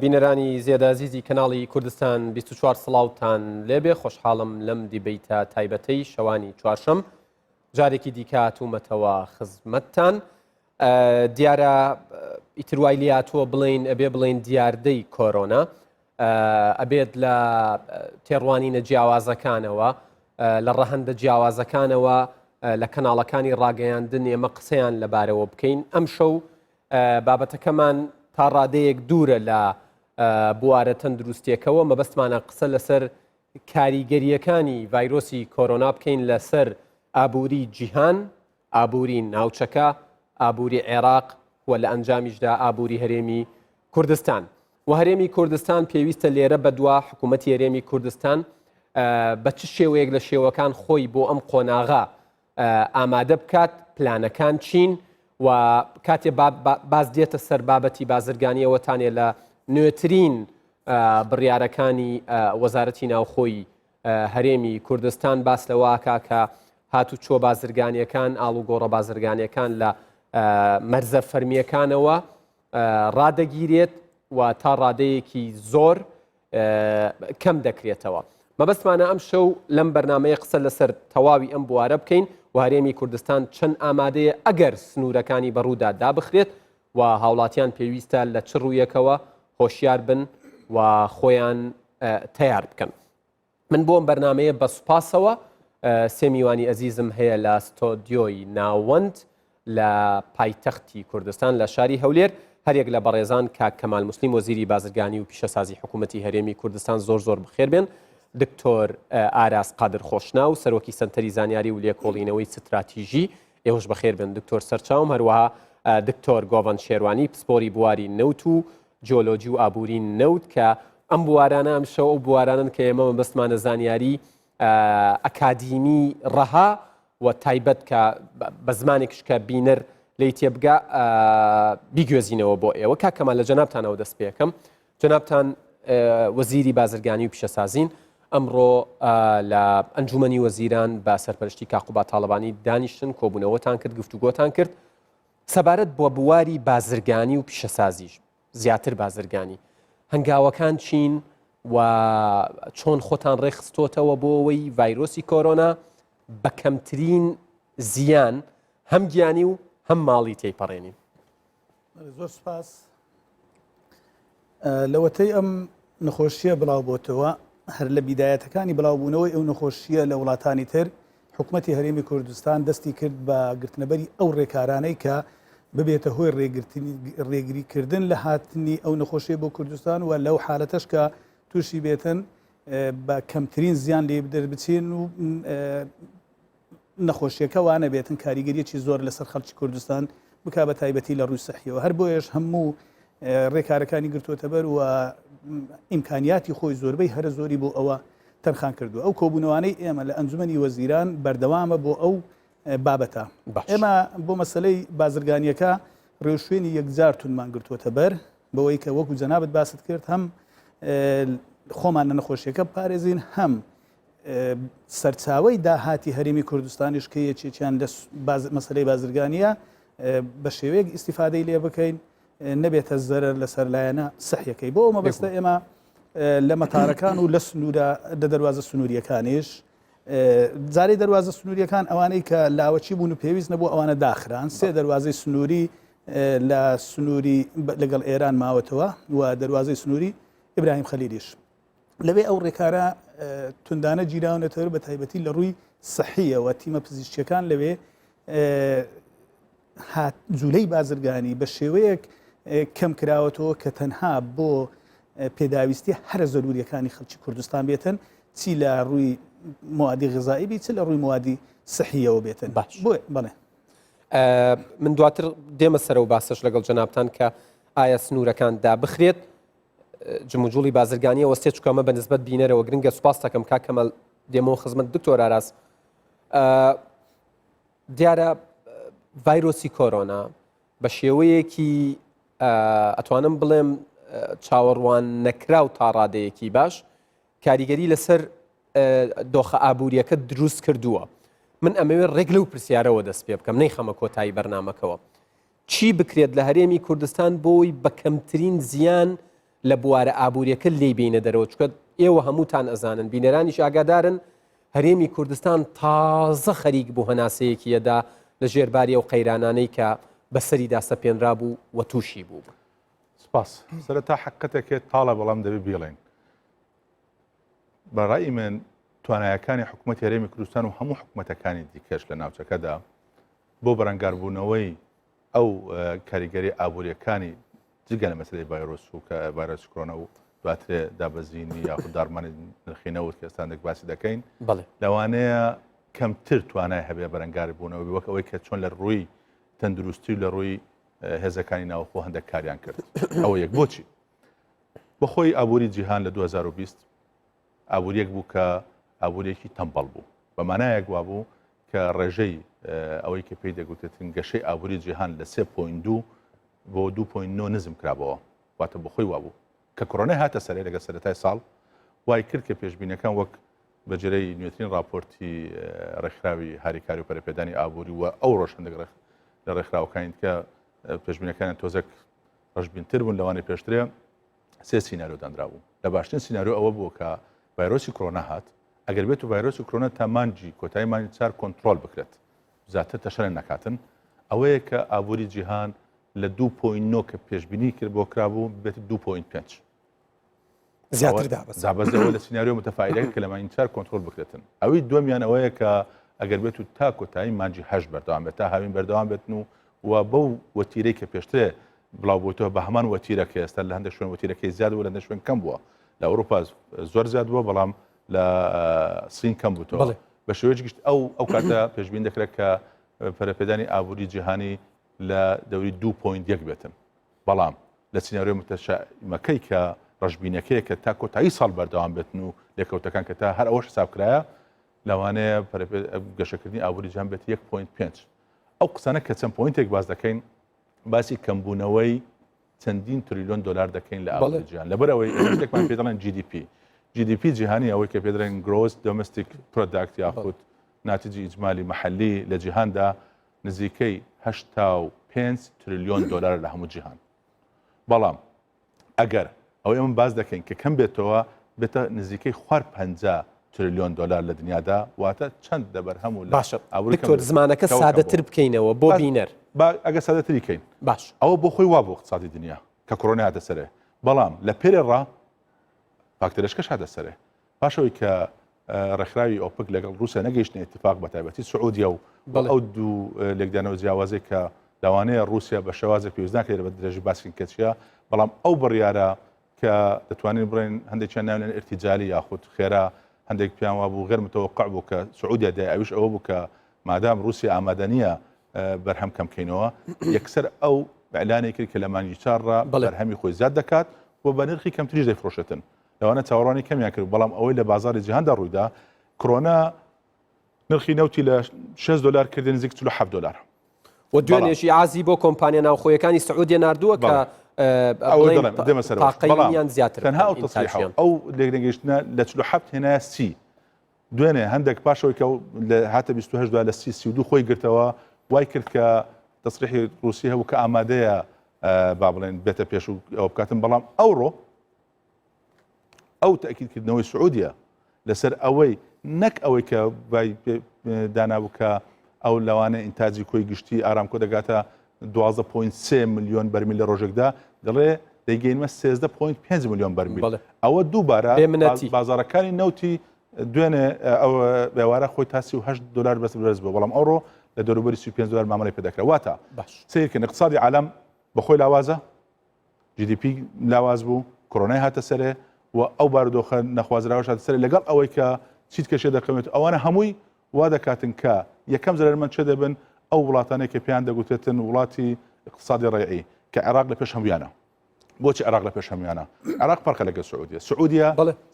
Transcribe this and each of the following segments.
بینەرانی زێدازیزی کەناڵی کوردستان 24 سڵاوتان لێبێ خۆشحاڵم لەم دیبەیتە تایبەتەی شەوانی چوارشەم جارێکی دیکە هاتوومەتەوە خزمەتتان. دیارە ئیتر وای لێهاتووە بڵێین ئەبێ بڵێین دیاردەی کۆرۆنا ئەبێت لە تێڕوانینە جیاوازەکانەوە لە ڕەهەندە جیاوازەکانەوە لە کەناڵەکانی ڕاگەیاندن ئێمە قسەیان لەبارەوە بکەین ئەم شەو بابەتەکەمان تا ڕادەیەک دوورە لە بوارە تەندروستیەکەوە مەبەستمانە قسە لەسەر کاریگەرییەکانی ڤایرۆسی کۆرۆنا بکەین لەسەر ئابووری جیهان، ئابووری ناوچەکە، ئابووری عێراق و لە ئەنجامیشدا ئابووری هەرێمی کوردستان. و هەرێمی کوردستان پێویستە لێرە بەدوا حکوومەتی هەرێمی کوردستان بە چ شێوەیەک لە شێوەکان خۆی بۆ ئەم قۆناغە ئامادە بکات، پلانەکان چین و کاتێ باس دێتە سەر بابەتی بازرگانیەوە تانێ لە نوێترین بڕیارەکانی وەزارەتی ناوخۆی هەرێمی کوردستان باس لەوەکا کە هاتوچۆ بازرگانیەکان ئاڵوگۆڕە بازرگانیەکان لە مەرزە فەرمیەکانەوە ڕادەگیرێت و تا ڕادەیەکی زۆر کەم دەکرێتەوە. مەبەستمانە ئەم شەو لەم بەرنمەیە قسە لەسەر تەواوی ئەم بوارە بکەین و هەرێمی کوردستان چەند ئامادەیە ئەگەر سنوورەکانی بەڕوودا دابخرێت و هاوڵاتیان پێویستە لە چ ڕوویەکەوە هۆشیار بن و خۆیان تەیار بکەن. من بۆم بەرنمەیە بە سوپاسەوە سێ میوانی ئەزیزم هەیە لە ستۆدیۆی ناوەند لە پایتەختی کوردستان لە شاری هەولێر هەریەک لە بەڕێزان کاک کەمال موسلیم وەزیری بازرگانی و پیشەسازی حکوومەتی هەرێمی کوردستان زۆر زۆر بخێر بێن دکتۆر ئاراس قادر خۆشناو سەرۆکی سەنتەری زانیاری و لێکۆڵینەوەی ستراتیژی ئێوەش بەخێر بن دکتۆر سەرچاوم هەروەها دکتۆر گۆڤەند شێروانی پسپۆری بواری نەوت و جیۆلۆجی و ئابووری نەوت کە ئەم بوارانە ئەم شەو ئەو بوارانن کە ئێمە مەبەستمانە زانیاری ئەکادیمی ڕەها و تایبەت کە بە زمانێکش کە بینەر لی تێبگا بیگوێزینەوە بۆ ئێوە کاک کەمال لە جەنابتانەوە دەست پێکەم جەنابتان وەزیری بازرگانی و پیشەسازین ئەمڕۆ لە ئەنجومەنی وەزیران بە سەرپەرشتی کاقوبا تاڵەبانی دانیشتن کۆبوونەوەتان کرد گفتوگۆتان کرد سەبارەت بۆ بواری بازرگانی و پیشەسازیش زیاتر بازرگانی هەنگاوەکان چین و چۆن خۆتان ڕێکخستۆتەوە بۆ ئەوەی ڤایرۆسی کۆرۆنا بە کەمترین زیان هەم گیانی و هەم ماڵی تێیپەڕێنین؟ زۆر سپاس. لەوەتەی ئەم نەخۆشیە بڵاو بۆتەوە هەر لە بیدایەتەکانی بڵاوبوونەوەی ئەو نەخۆشیە لە وڵاتانی تر حکومەتی هەرێمی کوردستان دەستی کرد بە گرتنەبەری ئەو ڕێکارانەی کە ببێتە هۆی ڕێگریکردن لە هاتنی ئەو نەخۆشیە بۆ کوردستان و لەو حالەتەش کە تووشی بێتن بە کەمترین زیان لێ دەربچین و نەخۆشیەکە وانەبێتن کاریگەریەکی زۆر لەسەر خەڵکی کوردستان بکا بە تایبەتی لە ڕووی سەحیەوە هەر بۆیەش هەموو ڕێکارەکانی گرتووەتەبەر و ئیمکانیاتی خۆی زۆربەی هەرە زۆری بۆ ئەوە تەرخان کردو ئەو کۆبوونەوانەی ئێمە لە ئەنجومەنی وەزیران بەردەوامە بۆ ئەو بابەتە ئێمە بۆ مەسلەی بازرگانیەکە ڕێوشوێنی یەکجار تونمان گرتووەتە بەر بەوەی کە وەکو جەنابت باست کرد هەم خۆمان لە نەخۆشیەکە پارێزین هەم سەرچاوەی داهاتی هەرێمی کوردستانیش کە یەکێکیان لە مەسلەی بازرگانیە بە شێوەیەک ئیسیفادەی لێ بکەین نەبێتە زەرەر لەسەر لایەنە سەحیەکەی بۆ ئەو مەبەستە ئێمە لە مەتارەکان و لە سنوورە لە دەواازە سنووریەکانیش جارێ دەواازە سنووریەکان ئەوانەی کە لاوەچی بوون و پێویست نەبوو ئەوانە داخران سێ دەواازەی سنووری لە سنووری لەگەڵ ئێران ماوەتەوە و دەواازەی سنووری ئیبراهیم خەلیلیش لەوێ ئەو ڕێکارە توندانە گیراونەتەوە بە تایبەتی لە ڕووی سەحیەوە تیمە پزیشکیەکان لەوێ هات جوولەی بازرگانی بە شێوەیەک کەم کراوەتەوە کە تەنها بۆ پێداویستی هەرە زەروریەکانی خەڵکی کوردستان بێتن چی لە ڕووی موادی غذایی بی چ لە ڕووی موادی سحیەوە بێتن باش بۆ بەڵێ من دواتر دێمە سەرەوە باسەش لەگەڵ جەنابتان کە ئایا سنوورەکان دابخرێت جموجوڵی بازرگانیە وەستێ چکە ئەمە بە نسبەت بینەرەوە گرنگە سوپاس دەکەم کاک کەمال دێمەوە خزمەت دکتۆر ئاراس دیارە ڤایرۆسی کۆرۆنا بە شێوەیەکی ئەتوانم بڵێم چاوەڕوان نەکراو تا ڕادەیەکی باش کاریگەری لەسەر دۆخە ئابوووریەکە دروست کردووە من ئەمەوێت ڕێک لەو پرسیارەوە دەست پێ بکەم نەیخەمە کۆتایی بەرنمەکەوە چی بکرێت لە هەرێمی کوردستان بۆی بە کەمترین زیان. لە بوارە ئابووریەکە لێی بینە دەرەوە چکە ئێوە هەمووتان ئەزانن بینەرانیش ئاگادارن هەرێمی کوردستان تازە خەریک بوو هەناسەیەکی ئەدا لە ژێر باری ئەو قەیرانانەی کە بەسەریدا سەپێنرابوو و تووشی بوو. سپاس. سەرەتا حەقیقەتێک تاڵە بەڵام دەبێ بیڵێین. بە ڕای من توانایەکانی حکوومەتی هەرێمی کوردستان و هەموو حکوومەتەکانی دیکەش لە ناوچەکەدا بۆ بەرەنگاربوونەوەی ئەو کاریگەری ئابووریەکانی جگە لە مەسلەی ڤایرۆس و کە ڤایرۆسی کۆرۆنا و دواترێ دابەزینی یاخود داڕمانی نرخی نەوت کە ئێستا هەندێک باسی دەکەین لەوانەیە کەمتر توانای هەبێ بەرەنگاری بوونەوە وەک ئەوەی کە چۆن لە ڕووی تەندروستی و لە ڕووی هێزەکانی ناوخۆ هەندێک کاریان کرد ئەوە یەک بۆچی بەخۆی ئابووری جیهان لە 2020 ئابووریەک بوو کە ئابووریەکی تەمبەڵ بوو بە مانایەک وابوو کە ڕێژەی ئەوەی کە پێی دەگوتێتن گەشەی ئابووری جیهان لە 3.2 بۆ 2.9 نزم کرابەوە واتە بەخۆی وابوو کە کۆرۆنای هاتە سەرێ لەگە سەرەتای ساڵ وای کرد کە پێشبینەکان وەک بەجێرەی نوێترین راپۆرتی ڕێکخراوی هاریکاری و پەرەپێدانی ئابووری و ئەو ڕۆژ هەندێک لە ڕێکخراوەکانی کە پێشبینەکانیان تۆزێک ڕەشبینتر بوون لەوانەی پێشترێ سێ سیناریۆ دانرابوو لە باشترین سیناریۆ ئەوە بوو کە ڤایرۆسی کۆرۆنا هات ئەگەر بێت و ڤایرۆسی کۆرۆنا تا مانگی کۆتایی مانگی چار کۆنترۆل بکرێت زیاتر تەشەنە نەکاتن ئەوەیە کە ئابووری جیهان لە 2.9 کە پێشبینی کرد بۆ کرابوو بێت 2.5 زیاتر دابەزێ دابەزەوە لە سیناریۆ متەفایلەکە کە لە مانگی چار کۆنترۆل بکرێتن ئەوی دووەمیان ئەوەیە کە ئەگەر بێت و تا کۆتایی مانگی هەشت بەردەوام بێت تا هاوین بەردەوام بێتن و و بەو وەتیرەی کە پێشترێ بڵاو بۆتەوە بە هەمان وەتیرە کە ئێستا لە هەندێک شوێن وەتیرەکەی زیاد بوو لە هەندێک شوێن کەم بووە لە ئەوروپا زۆر زیاد بووە بەڵام لە سین کەم بووتەوە بە شێوەیەکی گشت ئەو ئەو کاتە پێشبین دەکرێت کە پەرەپێدانی ئابووری جیهانی لە دەوری 2.1 بێتن بەڵام لە سیناریۆ متەشائیمەکەی کە ڕەشبینەکەیە کە تا کۆتایی ساڵ بەردەوام بێتن و لێکەوتەکان کە تا هەر ئەوەش حساب کرایە لەوانەیە گەشەکردنی ئابووری جیهان بێت 1.5 ئەو قسانە کە چەند point ێک باس دەکەین باسی کەمبوونەوەی چەندین تریلیۆن دلار دەکەین لە ئابووری جیهان لەبەر ئەوەی شتێکمان پێ دەڵێن GDP GDP جیهانی ئەوەی کە پێ دەڵێن gross domestic product یاخود ناتجی ئیجمالی محلی لە جیهاندا نزیکەی 85 تریلیۆن دلار لە هەموو جیهان بەڵام ئەگەر ئەوەی ئەمن باس دەکەین کە کەم بێتەوە بێتە نزیکەی خوار 50 تریلیۆن دلار لە دنیادا واتە چەند لە بەرهەم و باشە دکتۆر زمانەکە سادەتر بکەینەوە بۆ بینەر با ئەگە سادەتری کەین باش ئەوە بۆ خۆی وا بۆ اقتصادی دنیا کە کۆرۆنا هاتە سەرێ بەڵام لە پێرێ ڕا فاکتەرەشکەش هاتە سەرێ پاش ئەوەی کە ڕێکخراوی ئۆپک لەگەڵ ڕووسیا نەگەیشتنە ئیتفاق بە تایبەتی سعودیە و ئەو دوو لێکدانەوە جیاوازەی کە لەوانەیە ڕووسیا بە شێوازێک پێویست ناکرێت بە درێژی باسکن کە چییە بەڵام ئەو بڕیارە کە دەتوانین بڵێن هەندێکیان ناوێن ئرتیجالی یاخود خێرا هەندێک پیان وابوو غێر متەوەقع بوو کە سعودیا دای ئەویش ئەوە بوو کە مادام رووسیا ئامادە نییە بەرهەم کەم کەینەوە یەکسەر ئەو ئیعلانی کرد کە لە مانگی چارڕا بەرهەمی خۆی زیاد دەکات و بە نرخی کەمتریش دەیفرۆشێتن لەوانە چاوەڕوانی کەمیان کرد، بەڵام ئەوەی لە بازاڕی جیهاندا ڕوویدا، کۆرۆنا نرخی نەوتی لە 6 دۆلار کردە نزیک 47 دۆلار. و دوێنێش ئیعازی بۆ کۆمپانیا ناوخۆیەکانی سعودیە ناردووە کە تاقەیان زیاتر تەنها ئەو تەسریحە ئەو لێکنەگەیشتنە لە 47 هێنایە 30 دوێنێ هەندێک پاشەوەی کە هاتە 28 دوا لە 30 32 خۆی گرتەوە وای کرد کە تەسریحی ڕوسی هەبوو کە ئامادەیە با بڵێن بێتە پێش و ئەوە بکاتن بەڵام ئەوڕۆ ئەو تەئکیدکردنەوەی سعودیە لەسەر ئەوەی نەک ئەوەی کە دانابوو کە ئەو لەوانە ئینتاجی کۆی گشتی ئارامکۆ دەگاتە 12.3 ملیۆن بەرمیل لە ڕۆژێکدا دەڵێ دەیگەینمە 13.5 ملیۆن بەرمیل ئەوە دووبارە بازارەکانی نەوتی دوێنێ ئەو ئێوارە خۆی تا 38 دلار بەس بەرز بوو بەڵام ئەوڕۆ لە دەوروبەری 35 دلار مامەڵەی پێ دەکرا واتە سیرکن اقتصادی عالم بەخۆی لاوازە GDP لاواز بوو، کۆرۆنای هاتە سەرێ و ئەو بارودۆخە نەخوازراوەش هاتە سەرێ لەگەڵ ئەوەی کە چیت کەشێ دەکەوێت ئەوانە هەمووی وا دەکاتن کە یەکەم زەرەرمەند چێ دەبن ئەو وڵاتانەی کە پێیان دەگوترێتن وڵاتی اقتصادی ڕێعی کە عێراق لە پێش هەمویانە بۆچی عێراق لە پێش هەمویانە عێراق فەرقە لەگەڵ سعودیە سعودیە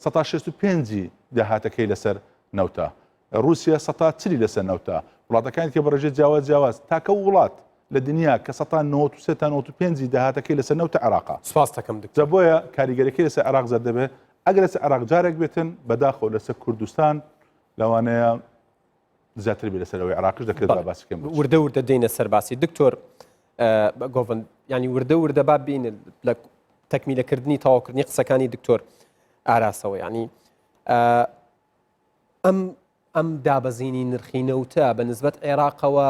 سەتا 65 داهاتەکەی لەسەر نەوتە ڕووسیا سەتا چلی لەسەر نەوتە، وڵاتەکانی دیکە بە ڕێژەی جیاواز جیاواز، تاکە وڵات لە دنیا کە سەتا 93 تا 95 ی داهاتەکەی لەسەر نەوتە عێراقە. سپاست دەکەم دکتۆر. جا بۆیە کاریگەریەکەی لەسەر عێراق زیاد دەبێت، ئەگەر لەسەر عێراق جارێک بێتن، بەداخەوە لەسەر کوردستان لەوانەیە زیاتر بێت لەسەر ئەوەی عێراقیش دەکرێت با باسی بکەین بۆچی. وردە وردە دێینە سەر باسی دکتۆر گۆڤەند، یانی وردە وردە با بینە لە. تەکمیلەکردنی تەواوکردنی قسەکانی دکتۆر ئاراسەوە یعنی ئەم ئەم دابەزینی نرخی نەوتە بە نسبەت عێراقەوە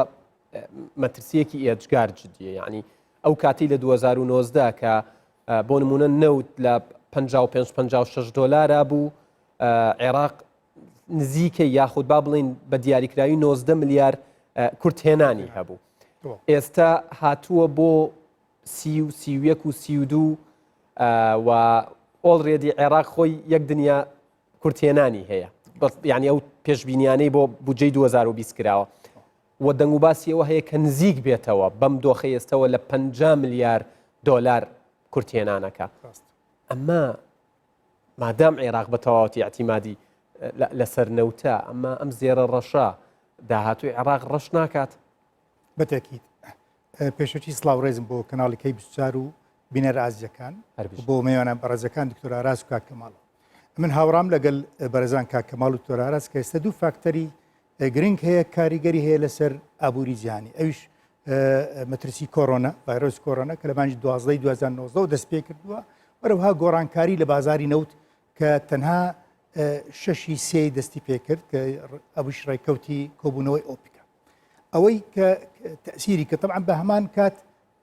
مەترسیەکی ئێجگار جدیە یعنی ئەو کاتی لە 2009 کە بۆ نمونە نەوت لە 55 56 دلارا بوو عێراق نزیکە یاخود با بڵین بە دیاریکراوی 90 ملیار کورتهێنانی هەبوو ئێستا هاتووە بۆ سی و 31 و 32 و already عێراق خۆی یەک دنیا کورتهێنانی هەیە یعنی ئەو پێشبینیانەی بۆ بودجەی 2020 کراوە و دەنگ و باسی ئەوە هەیە کە نزیک بێتەوە بەم دۆخە ئێستەوە لە 50 ملیار دۆلار کورتهێنانەکە ئەمە مادام عێراق بە تەواوەتی اعتیمادی لەسەر نەوتە ئەمە ئەم زێرە ڕەشە داهاتوی عێراق ڕەش ناکات بەتەکیت پێشەکی سڵاو ڕێزم بۆ کەناڵی کەی 24 و بینەر ئازیزەکان بۆ مێوانە بەڕێزەکان دکتۆر ئاراس و کاک کەماڵ من هاوڕام لەگەل بەرێزان کاک کەماڵ و دکتۆر ئاراس کە ئێستا دوو فاکتەری گرنگ هەیە کاریگەری هەیە لەسەر ئابووری جیهانی ئەویش مەترسی کۆرۆنا ڤایرۆس کۆرۆنا کە لە مانگی 12 2019 دەست پێ کردووە وەرەوها گۆڕانکاری لە بازاری نەوت کە تەنها شەشی سێ دەستی پێکرد کە ئەوش ڕێککەوتی کۆبوونەوەی ئۆپیکە ئەوەی کە تەسیری کە طبعا بە هەمان کات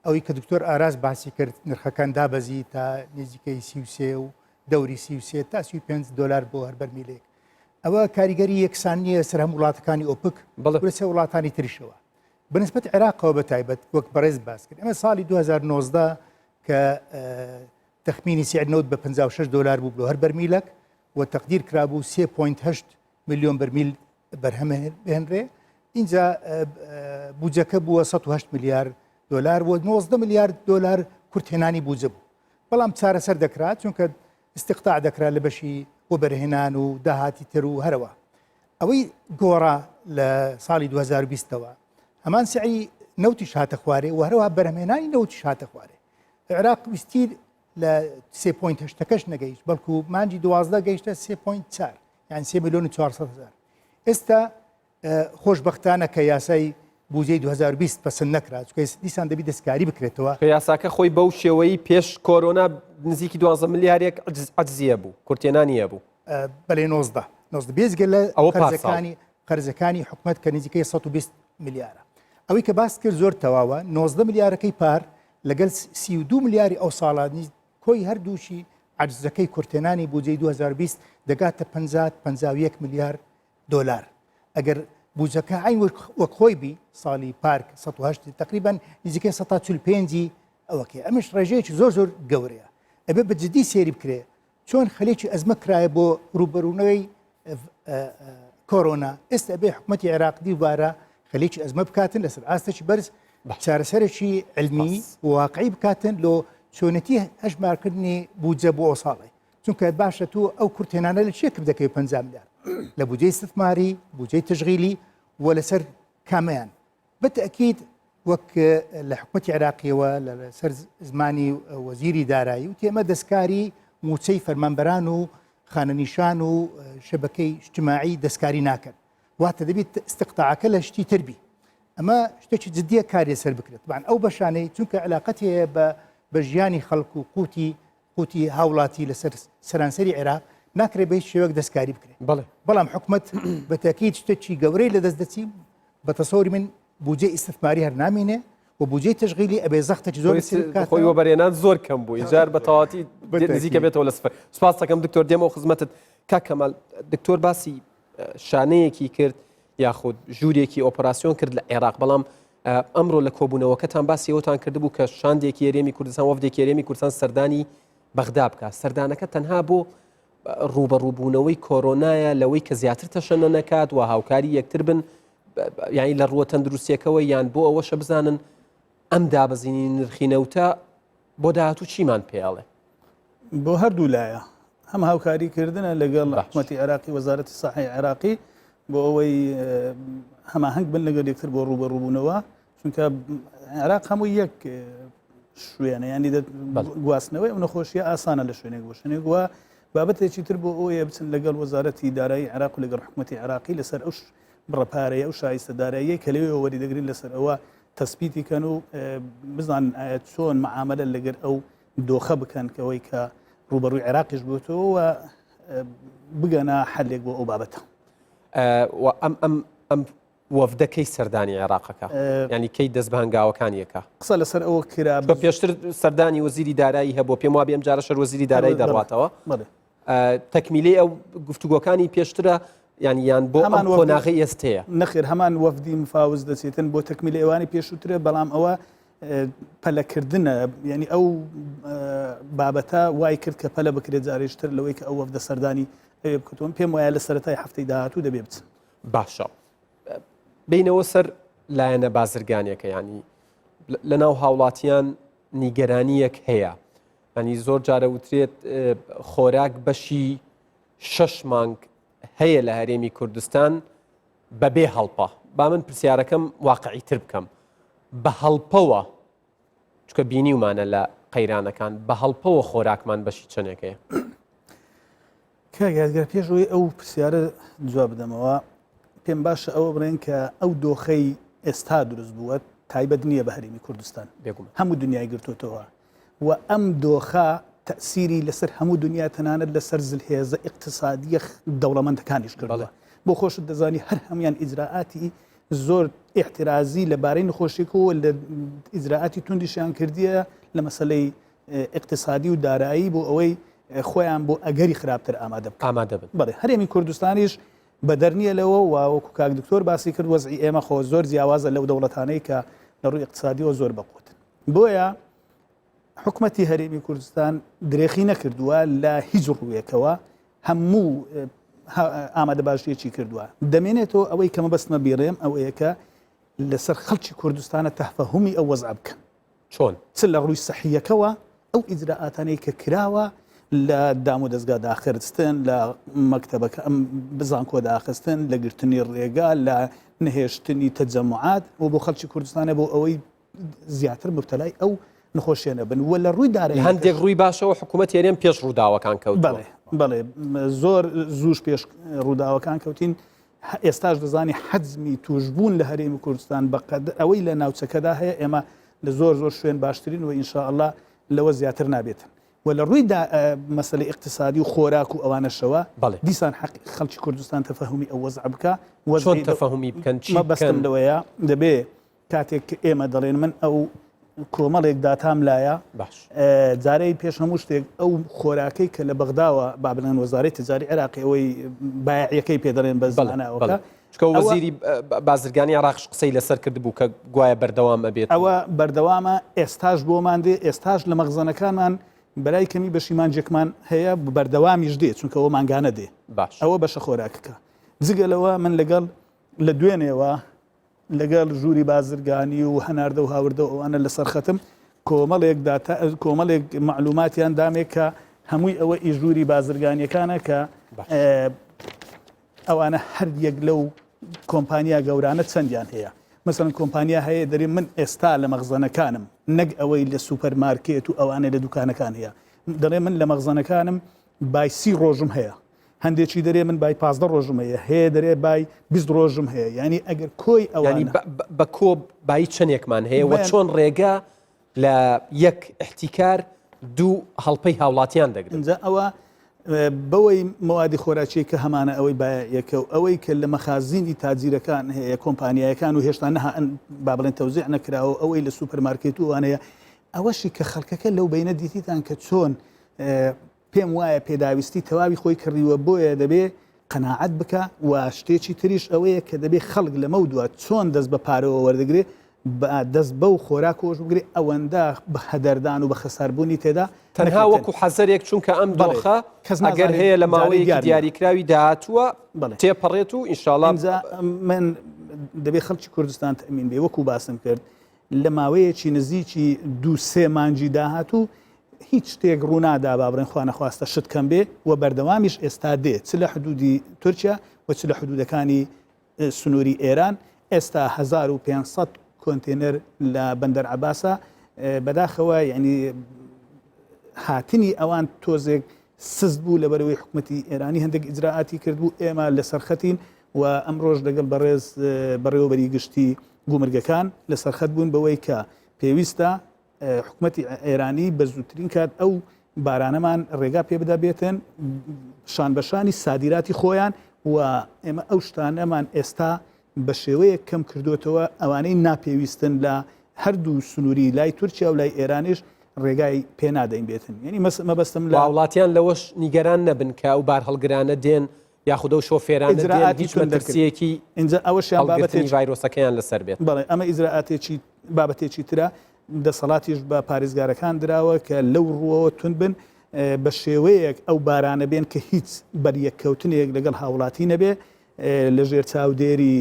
ئەوەی کە دکتۆر ئاراس باسی کرد نرخەکان دابەزی تا نزیکەی 33 و دەوری 33 تا 35 دلار بۆ هەر بەرمیلێک ئەوە کاریگەری یەکسان نییە سەر هەموو وڵاتەکانی ئۆپک بەڵێ وڵاتانی تریشەوە بەنسبەت عێراقەوە بە تایبەت وەک بەڕێز باس کرد ئەمە ساڵی 2019 کە تەخمینی سعر نەوت بە 56 دلار بوو بۆ هەر بەرمیلەک و تەقدیر کرابوو 3.8 میلیۆن بەرمیل بەرهەم بهێنرێ ئینجا بودجەکە بووە 108 ملیار دلار و 19 ملیار دلار کورتهێنانی بودجە بوو بەڵام چارەسەر دەکرا چونکە استقطاع دەکرا لە بەشی وەبەرهێنان و داهاتی تر و هەرەوە ئەوەی گۆڕا لە ساڵی 2020ەوە هەمان سعری نەوتیش هاتە خوارێ و هەروە بەرهەمهێنانی نەوتیش هاتە خوارێ عێراق ویستی لە 3.8ەکەش نەگەیشت بەڵکو مانجی دوازدە گەیشتە 3.4 یان 3 میلیۆن و 400 هزار ئێستا خۆشببختانە کە یاسای بودجەی 2020 پەسند نەکرا چونکە دیسان دەبی دەستکاری بکرێتەوە کە یاساکە خۆی بەو شێوەی پێش کۆرۆنا نزیکی 12 ملیارێک عجزیە بوو کورتێنانی هەبوو بەێ 19 19 بێزگە لە ئەوە پارساڵ. قەرزەکانی قەرزەکانی حکومت کە نزیکەی 120 ملیارە ئەوەی کە باس کرد زۆر تەواوە 19 ملیارەکەی پار لەگەل 32 ملیاری ئەو ساڵە کۆی هەردووشی عەجزەکەی کورتهێنانی بودجەی 2020 دەگاتە 50 51 ملیار دۆلار ئەگەر بودجەکە عین وەک خۆی بی ساڵی پارک 108 تقریبا نزیکەی 145 ئەوەکەی ئەمش ڕێژەیەکی زۆر زۆر گەورەیە ئەبێ بە جدی سێری بکرێ چۆن خەلێکی ئەزمە کرایە بۆ ڕوبەرونەوەی کۆرۆنا ئێستا بێ حکوومەتتی عێراق دیوبارە خەلێکی ئەزمە بکاتن لەسەر ئاستێکی بەرز چارەسەرێکی علمی واقعی بکاتن لۆ چۆنەتی هەژمارکردنی بودجە بۆ ئەو ساڵی چونکە باشە تو ئەو کورتێنانە لە چیە کرد دەکەی 50 ملیار لە بودجەی استثماری بودجەی تشغیلی و لەسەر کامیان بەتەکید وەک لە حکومەتی عێراقیەوە لەسەر زمانی وەزیری دارایی وتی ئەمە دەستکاری موچەی فەرمانبەران و خانەنیشان و شەبەکەی اجتماعی دەستکاری ناکەن واتە دەبێت استقطاعەکە لە شتی تر بی ئەمە شتێکی جدیە کاری سەر بکرێت بان ئەو بەشانەی چونکە علاقەتی هەیە بە بە ژیانی خەڵک و قوتی قوتی هاوڵاتی لەسەر سەرانسەری عێراق ناکرێت بە هیچ شێوەک دەستکاری بکرێت بەڵێ بەڵام حکومت بە تاکید شتێکی گەورەی لەدەست دەچی بە تەسەوری من بودجەی ئیستثماری هەر نامینێ و بودجەی تەشغیلی ئەبێ زەختێکی زۆر لەسەر بکاتەوە. خۆی وەبەرهێنان زۆر کەم بوو ئینجار بە تەواوەتی نزیکە بێتەوە لە سفر سپاس دەکەم دکتۆر دێمەوە خزمەتت کاک کەمال دکتۆر باسی شانەیەکی کرد یاخود ژوورێکی ئۆپەراسیۆن کرد لە عێراق بەڵام ئەمڕۆ لە کۆبوونەوەکەتان باسی ئەوتان کردبوو کە شاندێکی هەرێمی کوردستان وەفدێکی هەرێمی کوردستان سەردانی بەغدا بکات سەردانەکە تەنها بۆ ڕوبەڕووبوونەوەی کۆرۆنایە لەوەی کە زیاتر تەشەنە نەکات و هاوکاری یەکتر بن یانی لە ڕووە تەندروستیەکەوە یان بۆ ئەوەشە بزانن ئەم دابەزینی نرخی نەوتە بۆ داهاتوو چیمان پێڵێ بۆ هەردوو لایە هەم هاوکاری کردنە لەگەڵ حکومەتی عێراقی وەزارەتی ساحی عێراقی بۆ ئەوەی هەماهەنگ بن لەگەڵ یەکتر بۆ ڕوبەڕووبوونەوە چونکە عێراق هەموو یەک شوێنە ینی گواستنەوەی ئەو نەخۆشیە ئاسانە لە شوێنێک بۆ شوێنێک وە بابەتێکی تر بۆ ئەوەیە بچن لەگەڵ وەزارەتی دارایی عێراق و لەگەڵ حکوومەتتی عێراقی لەسەر ئەو بڕە پارەیە ئەو شایستە داراییە کە لەوێ وەری دەگرین لەسەر ئەوە تەسپیتی کەن و بزانن ئایا چۆن معاملە لەگەر ئەو دۆخە بکەن کەەوەی کە ڕوبەڕووی عێراقیش بووتەوە و بگەنە حلێک بۆ ئەو بابەتە. ئەم ئەم ئەم وەفدە کەی سەردانی عێراقەکە ینی کەی دەست بە هەنگاوەکان یەکە قسە لەسەر ئەوە کرا بە پێشتر سەردانی وەزیری دارایی هەبوو پێم وابێ ئەم جارە شەر وەزیری دارایی دەڕاتەوە تەکمیلی ئەو گفتوگۆکانی پێشترە یان یان بۆ هەمان قۆناغی ئێستەیە نەخێر هەمان وەفدی مفاوز دەچێتن بۆ تەکمیلی ئەوانی پێشووترە بەڵام ئەوە پەلەکردنە یعنی ئەو بابەتە وای کرد کە پەلە بکرێت جارێشتر لەوەی کە ئەو وەفدە سەردانی ئەوێ بکەتەوە پێم وایە لە سەرەتای هەفتەی داهاتوو دەبێ بچن باشە بینەوە سەر لایەنە بازرگانیەکە ینی لە ناو هاوڵاتیان نیگەرانیەک هەیە ئەنی زۆر جارە وترێت خۆراک بەشی شەش مانگ هەیە لە هەرێمی کوردستان بەبێ هەڵپە با من پرسیارەکەم واقعی تر بکەم بە هەڵپەوە چکە بینیومانە لە قەیرانەکان بە هەڵپەوە خۆراکمان بەشی چەندێکەیە کاک یادگار پێش ئەوەی ئەو پرسیارە جواب بدەمەوە پێم باشە ئەوە بڵێن کە ئەو دۆخەی ئێستا دروست بووە تایبەت نییە بە هەرێمی کوردستان هەموو دنیای گرتوتەوە و ئەم دۆخە تەسیری لەسەر هەموو دنیا تەنانەت لەسەر زلهێزە اقتصادیە دەوڵەمەندەکانیش کردووە بۆ خۆشت دەزانی هەر هەمویان ئیجرائاتی زۆر احترازی لەبارەی نەخۆشیەکەوە لە ئیجرائاتی توندیشیان کردیە لە مەسلەی ئیقتسادی و دارایی بۆ ئەوەی خۆیان بۆ ئەگەری خراپتر ئامادە بکەن. ئامادە بن. بەڵێ هەرێمی کوردستانیش بەدەر نییە لەوە و وەکو کاک دکتۆر باسی کرد وەزعی ئێمە خۆ زۆر جیاوازە لەو دەوڵەتانەی کە لە ڕووی ئیقتسادیەوە زۆر بەقوتن. بۆیە حکومەتی هەرێمی کوردستان درێخی نەکردووە لە هیچ ڕوویەکەوە هەموو ئامادەباشیەکی کردووە. دەمێنێتەوە ئەوەی کە مەبەستمە بیڵێم ئەوەیە کە لەسەر خەڵکی کوردستانە تەفەهومی ئەو وەزعە بکەن. چۆن؟ چ لە ڕووی سەحییەکەوە ئەو ئیجرائاتانەی کە کراوە لە دام و دەزگا داخرستن لە مەکتەبەکە ئەم بزانکۆ داخستن لە گرتنی ڕێگا لە نەهێشتنی تەجەموعات و بۆ خەڵکی کوردستانە بۆ ئەوەی زیاتر مبتەلای ئەو نەخۆشیە نەبن و لە ڕووی دارایی هەندێک ڕووی باشەوە حکوومەت هەرێم پێش ڕووداوەکان کەوت بەڵێ بەڵێ زۆر زووش پێش ڕووداوەکان کەوتین ئێستاش دەزانی حەجمی توشبوون لە هەرێمی کوردستان بەقەد ئەوەی لە ناوچەکەدا هەیە ئێمە لە زۆر زۆر شوێن باشترین و ئینشاءاللە لەوە زیاتر نابێتن و لە ڕووی مەسەلەی ئیقتسادی و خۆراک و ئەوانەشەوە بەڵێ دیسان حەق خەڵکی کوردستان تەفەهومی ئەو وەزعە بکا چۆن تەفەهومی بکەن چی مەبەستم لەوەیە دەبێ کاتێک کە ئێمە دەڵێن من ئەو کۆمەڵێک داتام لایە باش جارەی پێش هەموو شتێک ئەو خۆراکەی کە لە بەغداوە با بڵێن وەزارەی تجاری عێراقی ئەوەی بایعیەکەی پێ دەڵێن بە زمانەوەکە چکە وەزیری بازرگانی عراقش قسەی لەسەر کردبوو کە گوایە بەردەوام ئەبێت ئەوە بەردەوامە ئێستاش بۆمان دێ ئێستاش لە مەخزەنەکانمان بەلای کەمی بەشی مانجێکمان هەیە بەردەوامیش دێ چونکە ئەوە مانگانە دێ باش ئەوە بەشە خۆراکەکە جگە لەوە من لەگەڵ لە دوێنێوە لەگەڵ ژووری بازرگانی و هەناردە و هاوردە و ئەوانە لەسەر خەتم کۆمەڵێک داتا کۆمەڵێک مەعلوماتیان دامێ کە هەمووی ئەوە ئی ژووری بازرگانیەکانە کە ئەوانە هەر یەک لەو کۆمپانیا گەورانە چەندیان هەیە مەسەن کۆمپانیا هەیە دەرێ من ئێستا لە مەخزەنەکانم نەک ئەوەی لە سوپەر مارکێت و ئەوانەی لە دوکانەکان هەیە دەڵێ من لە مەخزەنەکانم بای سی ڕۆژم هەیە هەندێکی دەرێ من بای 15 ڕۆژم هەیە هەیە دەرێ بای 20 ڕۆژم هەیە یعنی ئەگەر کۆی ئەوانی بە کۆ بای چەندێکمان هەیە وە چۆن ڕێگە لە یەک احتیکار دوو هەڵپەی هاوڵاتیان دەگرن ئینجا ئەوە بەوەی مەوادی خۆراکیی کە هەمانە ئەوەی بایەکە و ئەوەی کە لە مەخازینی تاجیرەکان هەیە کۆمپانیایەکان و هێشتا نەها با بڵێن تەوزیع نەکراوە ئەوەی لە سوپەرمارکێت و ئەوانەیە ئەوەشی کە خەڵکەکە لەو بەینە دیتیتان کە چۆن پێم وایە پێداویستی تەواوی خۆی کڕیوە بۆیە دەبێ قەناعەت بکا و شتێکی تریش ئەوەیە کە دەبێ خەڵک لەمەودوا چۆن دەست بە پارەوە وەردەگرێ با دەست بەو خۆراکەوەش بگرێ ئەوەندە بە هەدەردان و بە خەساربوونی تێدا تەنها نەکەوتن. وەکو حەزەرێک چونکە ئەم بەڵێ دۆخە کەس ئەگەر نازانێت هەیە لە جارێ ماوەیەکی دیار نییە. دیاریکراوی داهاتووە بەڵێ. تێپەڕێت و ئینشاڵا ئینجا من دەبێ خەڵکی کوردستان تەئمین بێ وەکو باسم کرد لە ماوەیەکی نزیکی دوو سێ مانگی داهاتوو هیچ شتێک ڕوونادا با بڵێن خوانەخواستە شت کەم بێ و بەردەوامیش ئێستا دێ چ لە حدودی تورکیا و چ لە حدودەکانی سنووری ئێران ئێستا 1500 کۆنتێنەر لە بەندەر عەباسە بەداخەوە یعنی هاتنی ئەوان تۆزێک سست بوو لەبەرەوەی حکوومەتی ئێرانی هەندێک ئیجرائاتی کردبوو ئێمە لەسەر خەتین و ئەمڕۆژ لەگەڵ بەڕێز بەڕێوەبەری گشتی گومرگەکان لەسەر خەت بوون بەوەی کە پێویستە. حکومەتی ئێرانی بە زووترین کات ئەو بارانەمان ڕێگا پێ بدا بێتن شان بەشانی سادیراتی خۆیان و ئێمە ئەو شتانەمان ئێستا بە شێوەیەک کەم کردوتەوە ئەوانەی ناپێویستن لە هەردوو سنووری لای تورکیا و لای ئێرانیش ڕێگای پێ نادەین بێتن یعنی مەبەستم لە وڵاتیان لەوەش نیگەران نەبن کە ئەو بارهەڵگرانە دێن یاخود ئەو شۆفێرانە دێن هیچ مەترسییەکی ئینجا ئەوەشیان هەڵگرتنی ڤایرۆسەکەیان لەسەر بێت. بەڵێ ئەمە ئیجرائاتێکی بابەتێکی ترە دەسەڵاتیش بە پارێزگارەکان دراوە کە لەو ڕووەوە توند بن بە شێوەیەک ئەو بارانە بێن کە هیچ بەریەککەوتنێک لەگەڵ هاوڵاتی نەبێ لەژێر چاودێری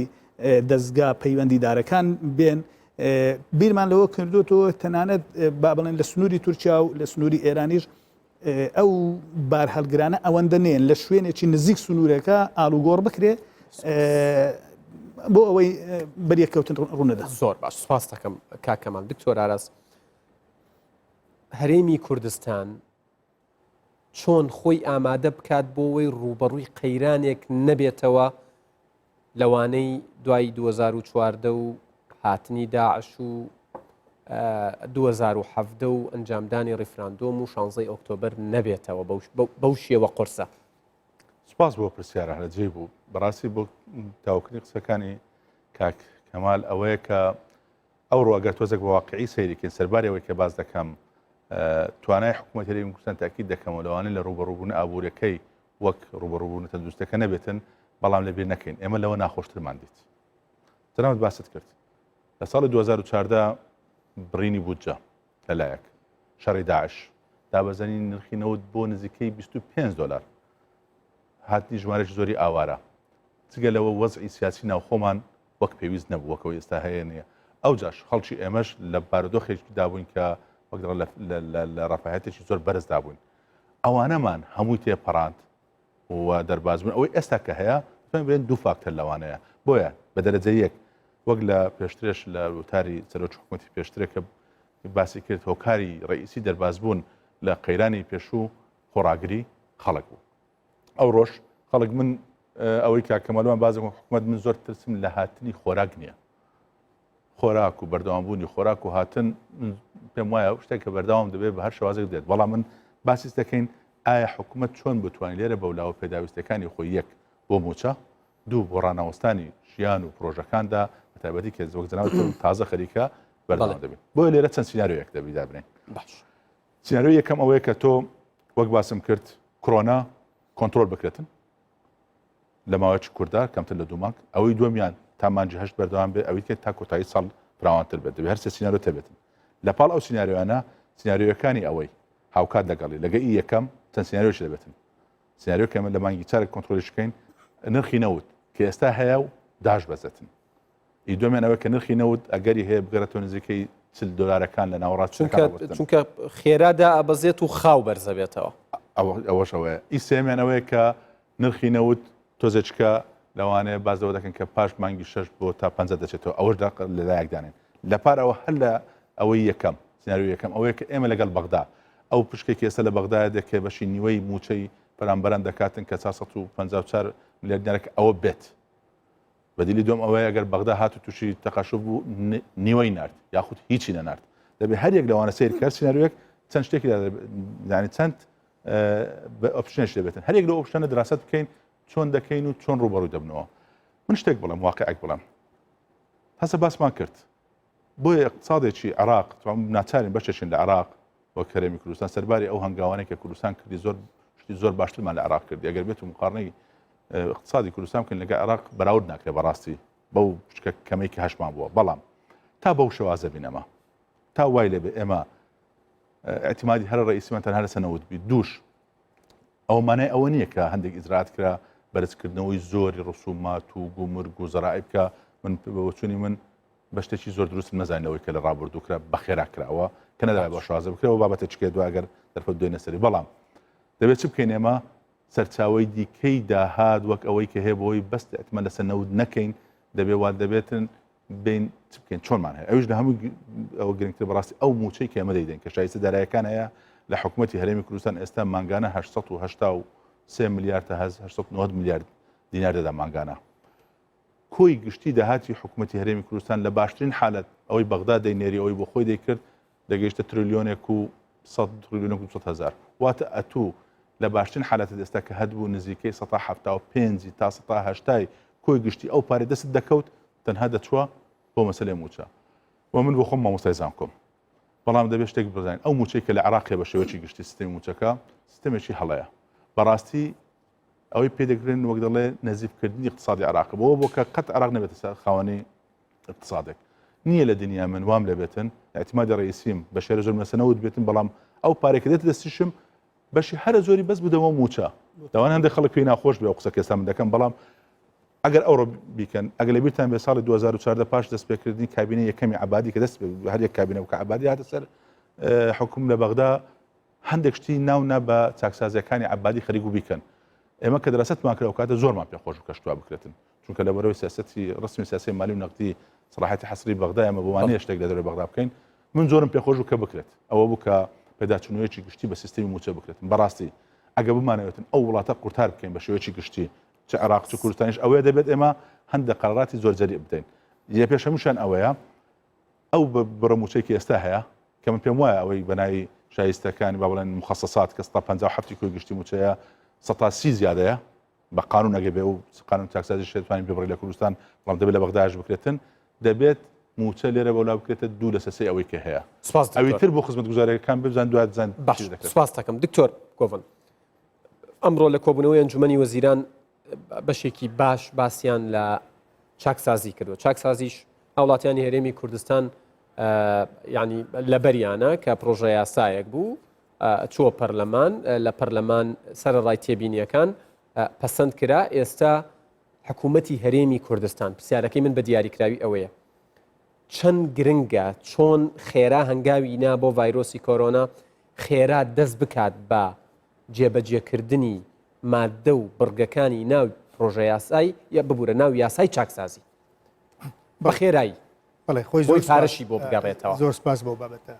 دەزگا پەیوەندیدارەکان بێن بیرمان لەوە کردوتەوە تەنانەت با بڵێن لە سنووری تورکیا و لە سنووری ئێرانیش ئەو بارهەڵگرانە ئەوەندە نێن لە شوێنێکی نزیک سنوورەکە ئاڵوگۆڕ بکرێ بۆ ئەوەی بەریەککەوتن ڕوونەدا. زۆر باش سپاس دەکەم کاک کەمال. دکتۆر ئاراس هەرێمی کوردستان چۆن خۆی ئامادە بکات بۆ ئەوەی ڕووبەڕووی قەیرانێک نەبێتەوە لەوانەی دوای 2014 و هاتنی داعش و 2017 و ئەنجامدانی ڕیفراندۆم و شانزەی ئۆکتۆبەر نەبێتەوە بەو شێوە قورسە. سپاس بۆ پرسیارە لە جێی بوو بەڕاستی بۆ تاوکردنی قسەکانی کاک کەمال ئەوەیە کە ئەوڕۆ ئەگەر تۆزێک بە واقعی سەیریکەین سەرباری ئەوەی کە باس دەکەم توانای حکوومەت هەرێمی کوردستان تاکید دەکەمەوە لەوانەیە لە ڕووبەڕووبوون ئابوورەکەی وەک ڕووبەڕووبوون تەندروستەکە نەبێتن بەڵام لەبیر نەکەین ئێمە لەوە ناخۆشترمان دیت جەنابت باست کرد لە ساڵی 2014 بڕینی بودجە لەلایەک شەڕی داعش دابەزینی نرخی نەوت بۆ نزیکەی 25 دلار هاتنی ژمارەی زۆری ئاوارە جگە لەوە وەزعی سیاسی ناوخۆمان وەک پێویست نەبوو وەک ئەوەی ئێستا هەیە نییە ئەوجاش خەڵکی ئێمەش لە بارودۆخێکدا بووین کە وەک دەڵێن لە ڕەفاهەتێکی زۆر بەرزدا بووین ئەوانەمان هەمووی تێپەڕاند و دەرباز بوون ئەوەی ئێستا کە هەیە دەتوانین بڵێین دوو فاکتەر لەوانەیە بۆیە بە دەرەجە یەک وەک لە پێشترێش لە وتاری سەرۆکی حکوومەتی پێشترێک کە باسی کرد هۆکاری ڕئیسی دەربازبوون لە قەیرانی پێشوو خۆڕاگری خەڵک بوو ئەوڕۆش خەڵک من ئەوەی کاک کەمالوان بازێک حکومت من زۆر ترسم لە هاتنی خۆراک نییە خۆراک و بەردەوامبوونی خۆراک و هاتن پێم وایە شتێک کە بەردەوام دەبێت بە هەر شێوازێک دێت بەڵام من باسی دەکەین ئایا حکوومەت چۆن بتوانێت لێرە بەولاوە پێداویستەکانی خۆی یەک بۆ موچە دوو بۆ ڕانەوەستانی ژیان و پرۆژەکاندا بە تایبەتی کە وەک جەنابت تازە خەریکە بەردەوام دەبێت بۆیە لێرە چەند سیناریۆیەک دەبی دابنێن باش سیناریۆی یەکەم ئەوەیە کە تۆ وەک باسم کرد کرۆنا کۆنترۆل بکرێتن لە ماوەیەکی کوردا کەمتر لە دوو مانگ ئەوەی دووەمیان تا مانگی هەشت بەردەوام بێ ئەوی کە تا کۆتایی ساڵ فراوانتر بێت دەبێت هەر سێ سیناریۆ تەبێتن لە پاڵ ئەو سیناریۆیانە سیناریۆیەکانی ئەوەی هاوکات لەگەڵی لەگە ئی یەکەم چەند سیناریۆش دەبێتن سیناریۆ کە لە مانگی چارێک کۆنترۆلیش بکەین نرخی نەوت کە ئێستا هەیە و داش بەزێتن ئی دووەمیان ئەوەیە کە نرخی نەوت ئەگەری هەیە بگەڕێتەوە نزیکەی 40 دۆلارەکان لە ناوەڕاست چونکە چونکە خێرا دائەبەزێت و خاو بەرزەبێتەوە. ئەوەش ئەوەیە. ئی سێیەمیان ئەوەیە کە نرخی نەوت تۆزێچکە لەوانەیە باس لەوە دەکەن کە پاش مانگی شەش بۆ تا پەنجە دەچێتەوە ئەوەش لە لایەک دانێن لە پار ئەوە هەر لە ئەوەی یەکەم سناریۆی یەکەم ئەوەیە کە ئێمە لەگەڵ بەغدا ئەو پشکێکی ئێستا لە بەغدایە دێت کە بەشی نیوەی مووچەی فەرامبەران دەکاتن کە 454 ملیار دینارە کە ئەوە بێت بەدیلی دووەم ئەوەیە گەر بەغدا هات و تووشی تەقەشوف بوو نیوەی نارد یاخود هیچی نەنارد دەبێ هەر یەک لەوانە سەیر کە سیناریۆیەک چەند شتێکی یعنی چەند option ێش دەبێتن هەر یەک لەو option ە دراست بکەین چۆن دەکەین و چۆن ڕووبەڕووی دەبنەوە من شتێک بڵێم واقعێک بڵێم هەسە باسمان کرد بۆیە اقتصادێکی عراق ناچارین بەشێکین لە عراق وەک هەرێمی کوردستان سەرباری ئەو هەنگاوانەی کە کوردستان کردی زۆر شتی زۆر باشترمان لە عراق کردی ئەگەر بێت و مقارنەی اقتصادی کوردستان بکەین لەگە عراق بەراورد ناکرێت بەڕاستی بەو پشکە کەمەی کە هەشمان بووە بەڵام تا بەو شێوازە بینەمە تا وای لێبێ ئێمە اعتمادی هەر ڕئیسیمان تەنها لەسەر نەوت بی دووش ئەو مانای ئەوە نییە کە هەندێک ئیجرات کرا بەرزکردنەوەی زۆری ڕسومات و گومرگ و زەرائب کە من بەوەچوونی من بە شتێکی زۆر دروستم نەزانین لەوەی کە لە ڕابردوو کرا بە خێرا کراوە کە نەدەبا بە شازە بکرێەوە بابەتە چکێ دو ئەگەر دەرفەت دوێنە سەری بەڵام دەبێت چ بکەین ئێمە سەرچاوی دیکەی داهات وەک ئەوەی کە هەیە بۆی بەست ئەتمە لەسەر نەوت نەکەین دەبێ وا دەبێتن بین چ بکەین چۆنمان هەیە ئەوش لە هەموو ئەوە گرنگتر بەڕاستی ئەو موچەی کە ئێمە دەیدەین کە شایستە دارایەکان هەیە لە حکوومەتی هەرێمی کوردستان ئێستا مانگانە 883 میلیارد تا 890 میلیارد دینار دەدا مانگانە کۆی گشتی داهاتی حکومەتی هەرێمی کوردستان لە باشترین حالەت ئەوەی بەغدا دەینێری ئەوەی بۆ خۆی دەیکرد. دەگەیشتە تریلیۆنێک و 100 تریلیۆنێک و 200 هەزار واتە ئەتوو لە باشترین حالەتت ئێستا کە هەتبوو نزیکەی 175 تا 180 کۆی گشتی ئەو پارەی دەستت دەکەوت تەنها دەچووە بۆ مەسەلەی مووچە و من بۆ خۆم مامۆستای زانکۆم بەڵام دەبێت شتێک بزانین ئەو مووچەی کە لە عراق هەیە بە شێوەیەکی گشتی سیستمی مووچەکە سیستمێکی هەڵەیە بەڕاستی ئەوەی پێدەگرن وەک دەڵێ نەزیفکردنی اقتصادی عراق بۆ بۆ کە قەت عراق نەبێتە خاوەنی اقتصادێک نییە لە دنیا من وام لەبێتن اعتمادی ڕئیسیم بە شێرە زۆر مەسەنەوت بێتن بەڵام ئەو پارێکە دێت دەستیشم بەشی هەرە زۆری بەس بدەمەوە مووچە لەوان هەندێک خەڵک پێی ناخۆش بێ ئەو قسە کە ئێستا من دەکەم بەڵام ئەگەر ئەوڕۆ بیکەن ئەگەر لەبیرتان بێ ساڵی 2014 پاش دەستپێکردنی کابینە یەکەمی عبادی کە دەست هەر یەک کابینە بوو کە عبادی هاتە سەر حکوم لە بەغدا هەندێک شتی ناونا بە چاکسازیەکانی عبادی خەریک و بیکەن ئێمە کە دەرەسەتمان کرا و کاتە زۆرمان پێخۆش بوو کە شتوا بکرێتن چونکە لە بەرەوەی سیاسەتی ڕسمی سیاسی مالی و نەقدی سەڵاحەتی حەسری بەغدا ئێمە بۆمان نییە شتێک لە دەرەوەی بەغدا بکەین من زۆرم پێخۆش بوو کە بکرێت ئەوە بوو کە پێداچوونەوەیەکی گشتی بە سیستمی مووچە بکرێت بەڕاستی ئەگە بمانەوێتن ئەو وڵاتە قورتار بکەین بە شێوەیەکی گشتی چ عێراق چ کوردستانیش ئەوەیە دەبێت ئێمە هەندێک قەراراتی زۆر جەریء بدەین یە پێش هەمووشیان ئەوەیە ئەو بڕە مووچەی کە ئێستا هەیە کە من پێم وایە ئەوەی بەناوی شایستەکانی با بڵێن مخصصات کە 157 کۆی گشتی مووچەیە 130 زیادەیە بە قانون ئەگەر بێ و قانون چاکسازی شێتوانی ببڕی لە کوردستان بەڵام دەبێت لە بەغداش بکرێتن دەبێت موچە لێرە بەولا بکرێتە دوو لە سەسەی ئەوەی کە هەیە سپاس ئەوی تر بۆ خزمەتگوزاریەکان بزان دوات زان باش سپاس دەکەم دکتۆر گۆڤن ئەمڕۆ لە کۆبوونەوەی ئەنجومەنی وەزیران بەشێکی باش باسییان لە چاکسازی کردووە چاکسازیش هاوڵاتیانی هەرێمی کوردستان ینی لەبەریانە کە پرۆژە یاسایەک بوو چووە پەرلەمان، لە پەرلەمان سەرەڕای تێبینییەکان پەسەند کرا، ئێستا حکوومەتی هەرێمی کوردستان، پرسیارەکەی من بە دیاریکراوی ئەوەیە، چەند گرنگە چۆن خێرا هەنگاوی نا بۆ ڤایرۆسی کۆرۆنا خێرا دەست بکات بە جێبەجێکردنی مادە و بڕگەکانی ناو پرۆژە یاسای یا ببوورە ناو یاسای چاکسازی بە خێرایی بەڵێ خۆی زۆر پارەشی بۆ بگەڕێتەوە. زۆر سپاس بۆ بابەتە.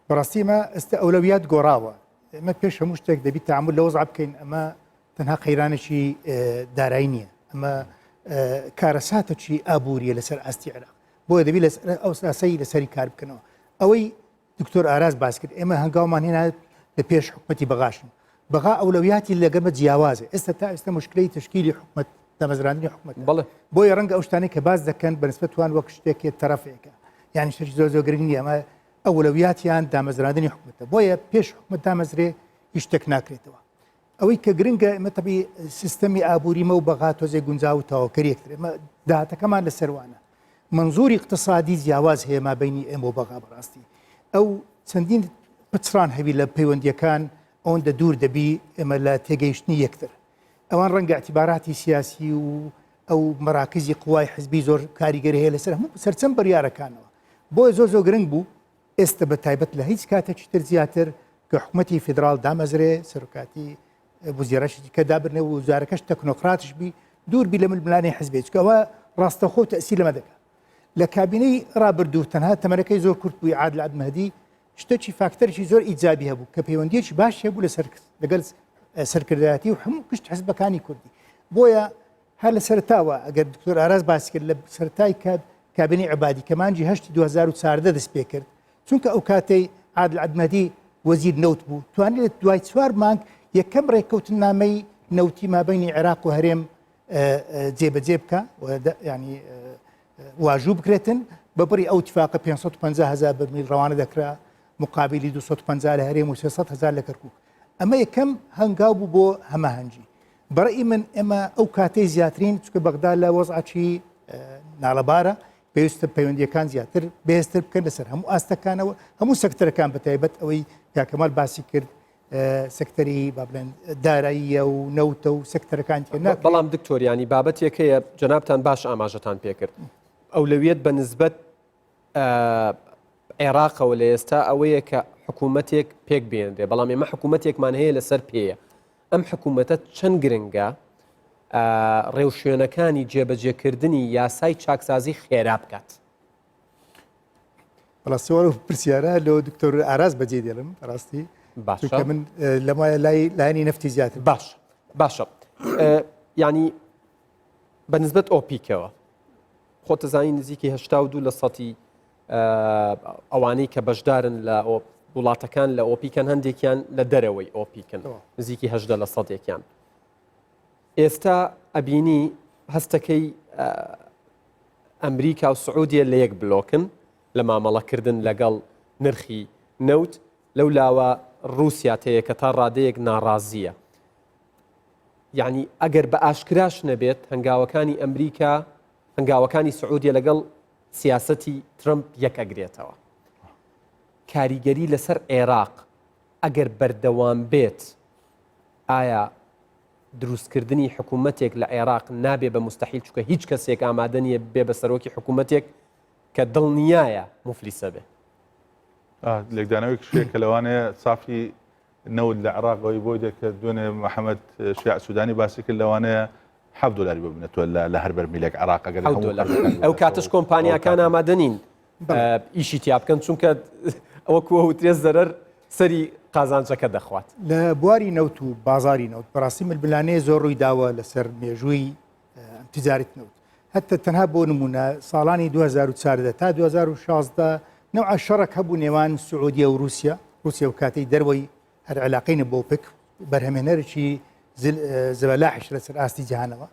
بەڕاستی ئمە ئێستا ئەولەویات گۆڕاوە. ئێمە پێش هەموو شتێک دەبی تەعامول لە وەزع بکەین ئەمە تەنها قەیرانێکی دارایی نییە ئەمە کارەساتێکی ئابووریە لەسەر ئاستی عێراق بۆیە دەبی لەسەر ئەو ساسەی لەسەری کار بکەنەوە ئەوەی دکتۆر ئاراس باس کرد ئێمە هەنگاومان هێنا لە پێش حکومەتی بەغاشن بەغا ئەولەویاتی لەگەمە جیاوازە ئێستا تا ئێستا مشکلەی تشکیلی حکومەت دامەزراندنی حکومەت بەڵێ بۆیە ڕەنگە ئەو شتانەی کە باس دەکەن بەنسبەت توان وەک شتێکی تەرەفێکە یعنی شتێکی زۆر زۆر گرنگ نییە ئەمە ئەولەویاتیان دامەزراندنی حکومەتە بۆیە پێش حکومەت دامەزرێ هیچ شتێک ناکرێتەوە ئەوەی کە گرنگە ئێمە تەبی سیستەمی ئابووریمە و بەغا تۆزێ گونجاو و تەواوکەری یەکتر ئێمە داهاتەکەمان لەسەروانە منزوری اقتصادی جیاواز هەیە مابینی ئێمە و بەغا بەڕاستی ئەو چەندین پچڕان هەبی لە پەیوەندیەکان ئەوەندە دوور دەبی ئێمە لە تێگەیشتنی یەکتر ئەوان ڕەنگە اعتباراتی سیاسی و ئەو مەراکزی قوای حزبی زۆر کاریگەری هەیە لەسەر هەموو سەرچەم بڕیارەکانەوە بۆیە زۆر زۆر گرنگ بوو ئێستە بە تایبەت لە هیچ کاتێکی تر زیاتر کە حکومەتی فیدراڵ دامەزرێ سەرۆکاتی وزیرەشی کە دابنێ و وزارەکەش تەکنۆکراتش بی دوور بی لە ململانێی حزبی چونکە ئەوە ڕاستەوخۆ تەئسیر لەمە دەکات لە کابینەی ڕابردوو تەنها تەمەنەکەی زۆر کورت بووی عادل عەبدولمەهدی شتێکی فاکتەرێکی زۆر ئیجابی هەبوو کە پەیوەندیەکی باش هەبوو لەسەر لەگەڵ سەرکردایەتی و هەموو گشت حزبەکانی کوردی بۆیە هەر لە سەرتاوە ئەگەر دکتۆر ئاراس باسی کرد لە سەرتای کابینەی عبادی کە مانگی هەشتی 2014 دەست پێ کرد چونکە ئەو کاتەی عادل عەبدولمەهدی وەزیر نەوت بوو توانی لە دوای چوار مانگ یەکەم ڕێککەوتنامەی نەوتی مابینی عێراق و هەرێم جێبەجێ بکە ینی واژوو بکرێتن بە بڕی ئەو تفاقە 550 هزار بەرمیل ڕەوانە دەکرا مقابلی 250 لە هەرێم و 300 هزار لە کەرکک ئەمە یەکەم هەنگاو بوو بۆ هەماهەنگی بەڕێی من ئێمە ئەو کاتەی زیاترین چکە بەغدا لە وەزعکی ناڵەبارە پێویستە پەیوەندیەکان زیاتر بەهێزتر بکەن لەسەر هەموو ئاستەکانەوە هەموو سەکتەرەکان بەتایبەت ئەوەی کاکەمال باسی کرد سەکتەری با بڵێن داراییە و نەوتە و سەکتەرەکان تێ ناکرێت. بەڵام دکتۆر یانی بابەتێک هەیە جەنابتان باش ئاماژەتان پێکرد ئەولەویەت بە نسبەت عێراقەوە لە ئێستا ئەوەیە کە حکوومەتێک پێک بێنرێ بەڵام ئێمە حکوومەتێکمان هەیە لەسەر پێیە ئەم حکوومەتە چەند گرنگە ڕێوشوێنەکانی جێبەجێکردنی یاسای چاکسازی خێرا بکات. بەڕاستی وەرە پرسیارە لۆ دکتۆر ئاراس بەجێ دێڵم بەڕاستی باشە من لەمایە لای لایەنی نەفتی زیاتر باش باشە ینی بە نسبەت ئۆپیکەوە خۆتەزانی نزیکی هشتا دو لە سەتی. ئەوانەی کە بەشدارن لە وڵاتەکان لە ئۆپیکەن هەندێکیان لە دەرەوەی ئۆپیکن نزیکی هەدە لە سەدێکیان ئێستا ئەبینی هەستەکەی ئەمریکا و سعودیە لە یەک بلۆکن لە مامەڵەکردن لەگەڵ نرخی نەوت لەو لاوە رووسیا تەیە کە تا ڕادەیەک ناڕازیە یعنی ئەگەر بە ئاشکراش نەبێت هەنگاوەکانی ئەمریکا هەنگاوەکانی سعودیە لەگەڵ سیاسەتی ترەمپ یەک ئەگرێتەوە. کاریگەری لەسەر عێراق ئەگەر بەردەوام بێت ئایا دروستکردنی حکوومەتێک لە عێراق نابێ بە مستحیل چکە هیچ کەسێک ئامادە نییە بێ بە سەرۆکی حکوومەتێک کە دڵنیایە مفلیسە بێ. لێکدانەوەی شتێک کە لەوانەیە سافی نەوت لە عێراق ئەوەی بۆی دێت کە دوێنێ محەممەد شیاع سوودانی باسی کرد لەوانەیە حەفت دۆلاری بۆ بنێتەوە لە هەر بەرمیلێک عێراق ئەگەر ئەو کاتش کۆمپانیاکان ئامادە نین ئیشی تیا بکەن چونکە ئەوە کووە وترێ زەرەر سەری قازانجەکە دەخوات. لە بواری نەوت و بازاری نەوت بەڕاستی ململانێ زۆر ڕووی داوە لەسەر مێژووی تجارەت نەوت هەتە تەنها بۆ نمونە ساڵانی 2014 تا 2016 نەوع شەڕک هەبوو نێوان سعودیە و رووسیا رووسیا و کاتەی دەروەی هەر علاقەی نە بۆ پک بەرهەمێنەرێکی زەبەلاحش لەسەر ئاستی جیهانەوە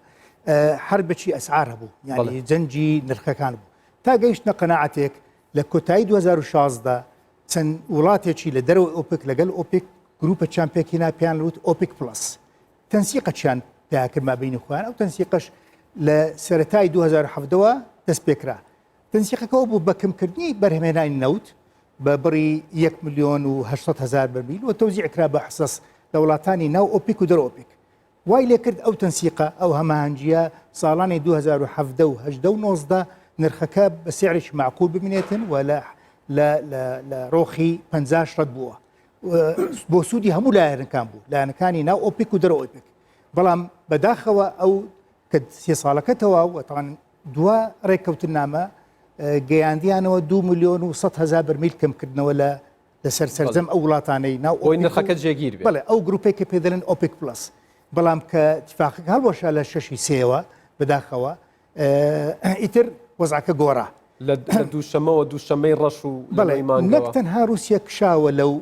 هەر بەچی ئەسعار هەبوو یعنی جەنگی نرخەکان بوو تا گەیشتە قەناعەتێک لە کۆتایی 2016 چەند وڵاتێکی لە دەرەوەی ئۆپک لەگەل ئۆپک گروپە چیان پێکهێنا پێیان وت ئۆپک پلس تەنسیقەچیان پیا کرد مابینی خۆیان ئەو تەنسیقەش لە سەرەتای 2017ەوە دەست پێکرا تەنسیقەکەەوە بوو بە کەمکردنی بەرهەمێنانی نەوت بە بڕی 1 میلیۆن و 800 هزار بەرمیل و تەوزیع کرا بە حسەس لە وڵاتانی ناو ئۆپیک و دەر ئۆپیک وای لێکرد ئەو تەنسیقە، ئەو هەماهەنگییە ساڵانی 2017 و 18 و 19 نرخەکە بە سعرێکی مەعقول بمینێتن و لە لە لە لە ڕۆخی پەنجاش ڕەت بووە بۆ سوودی هەموو لایەنەکان بوو لایەنەکانی ناو ئۆپیک و دەرەوە ئۆپیک بەڵام بەداخەوە ئەو کە سێ ساڵەکە تەواو وەتان دوا ڕێککەوتنامە گەیاندیانەوە 2 میلیۆن و 100 هزار بەرمیل کەمکردنەوە لە لەسەر سەرجەم ئەو وڵاتانەی ناو ئۆی نرخەکە جێگیر بێ. بەڵێ ئەو گروپێک کە پێ دەڵێن ئۆپێک پلس بەڵام کە تفاقەکە هەڵوەشا لە شەشی سێوە بەداخەوە ئیتر وەزعەکە گۆڕا. لە دووشەمەوە دووشەمەی ڕەش و بەڵێ نەک تەنها رووسیا کشاوە لەو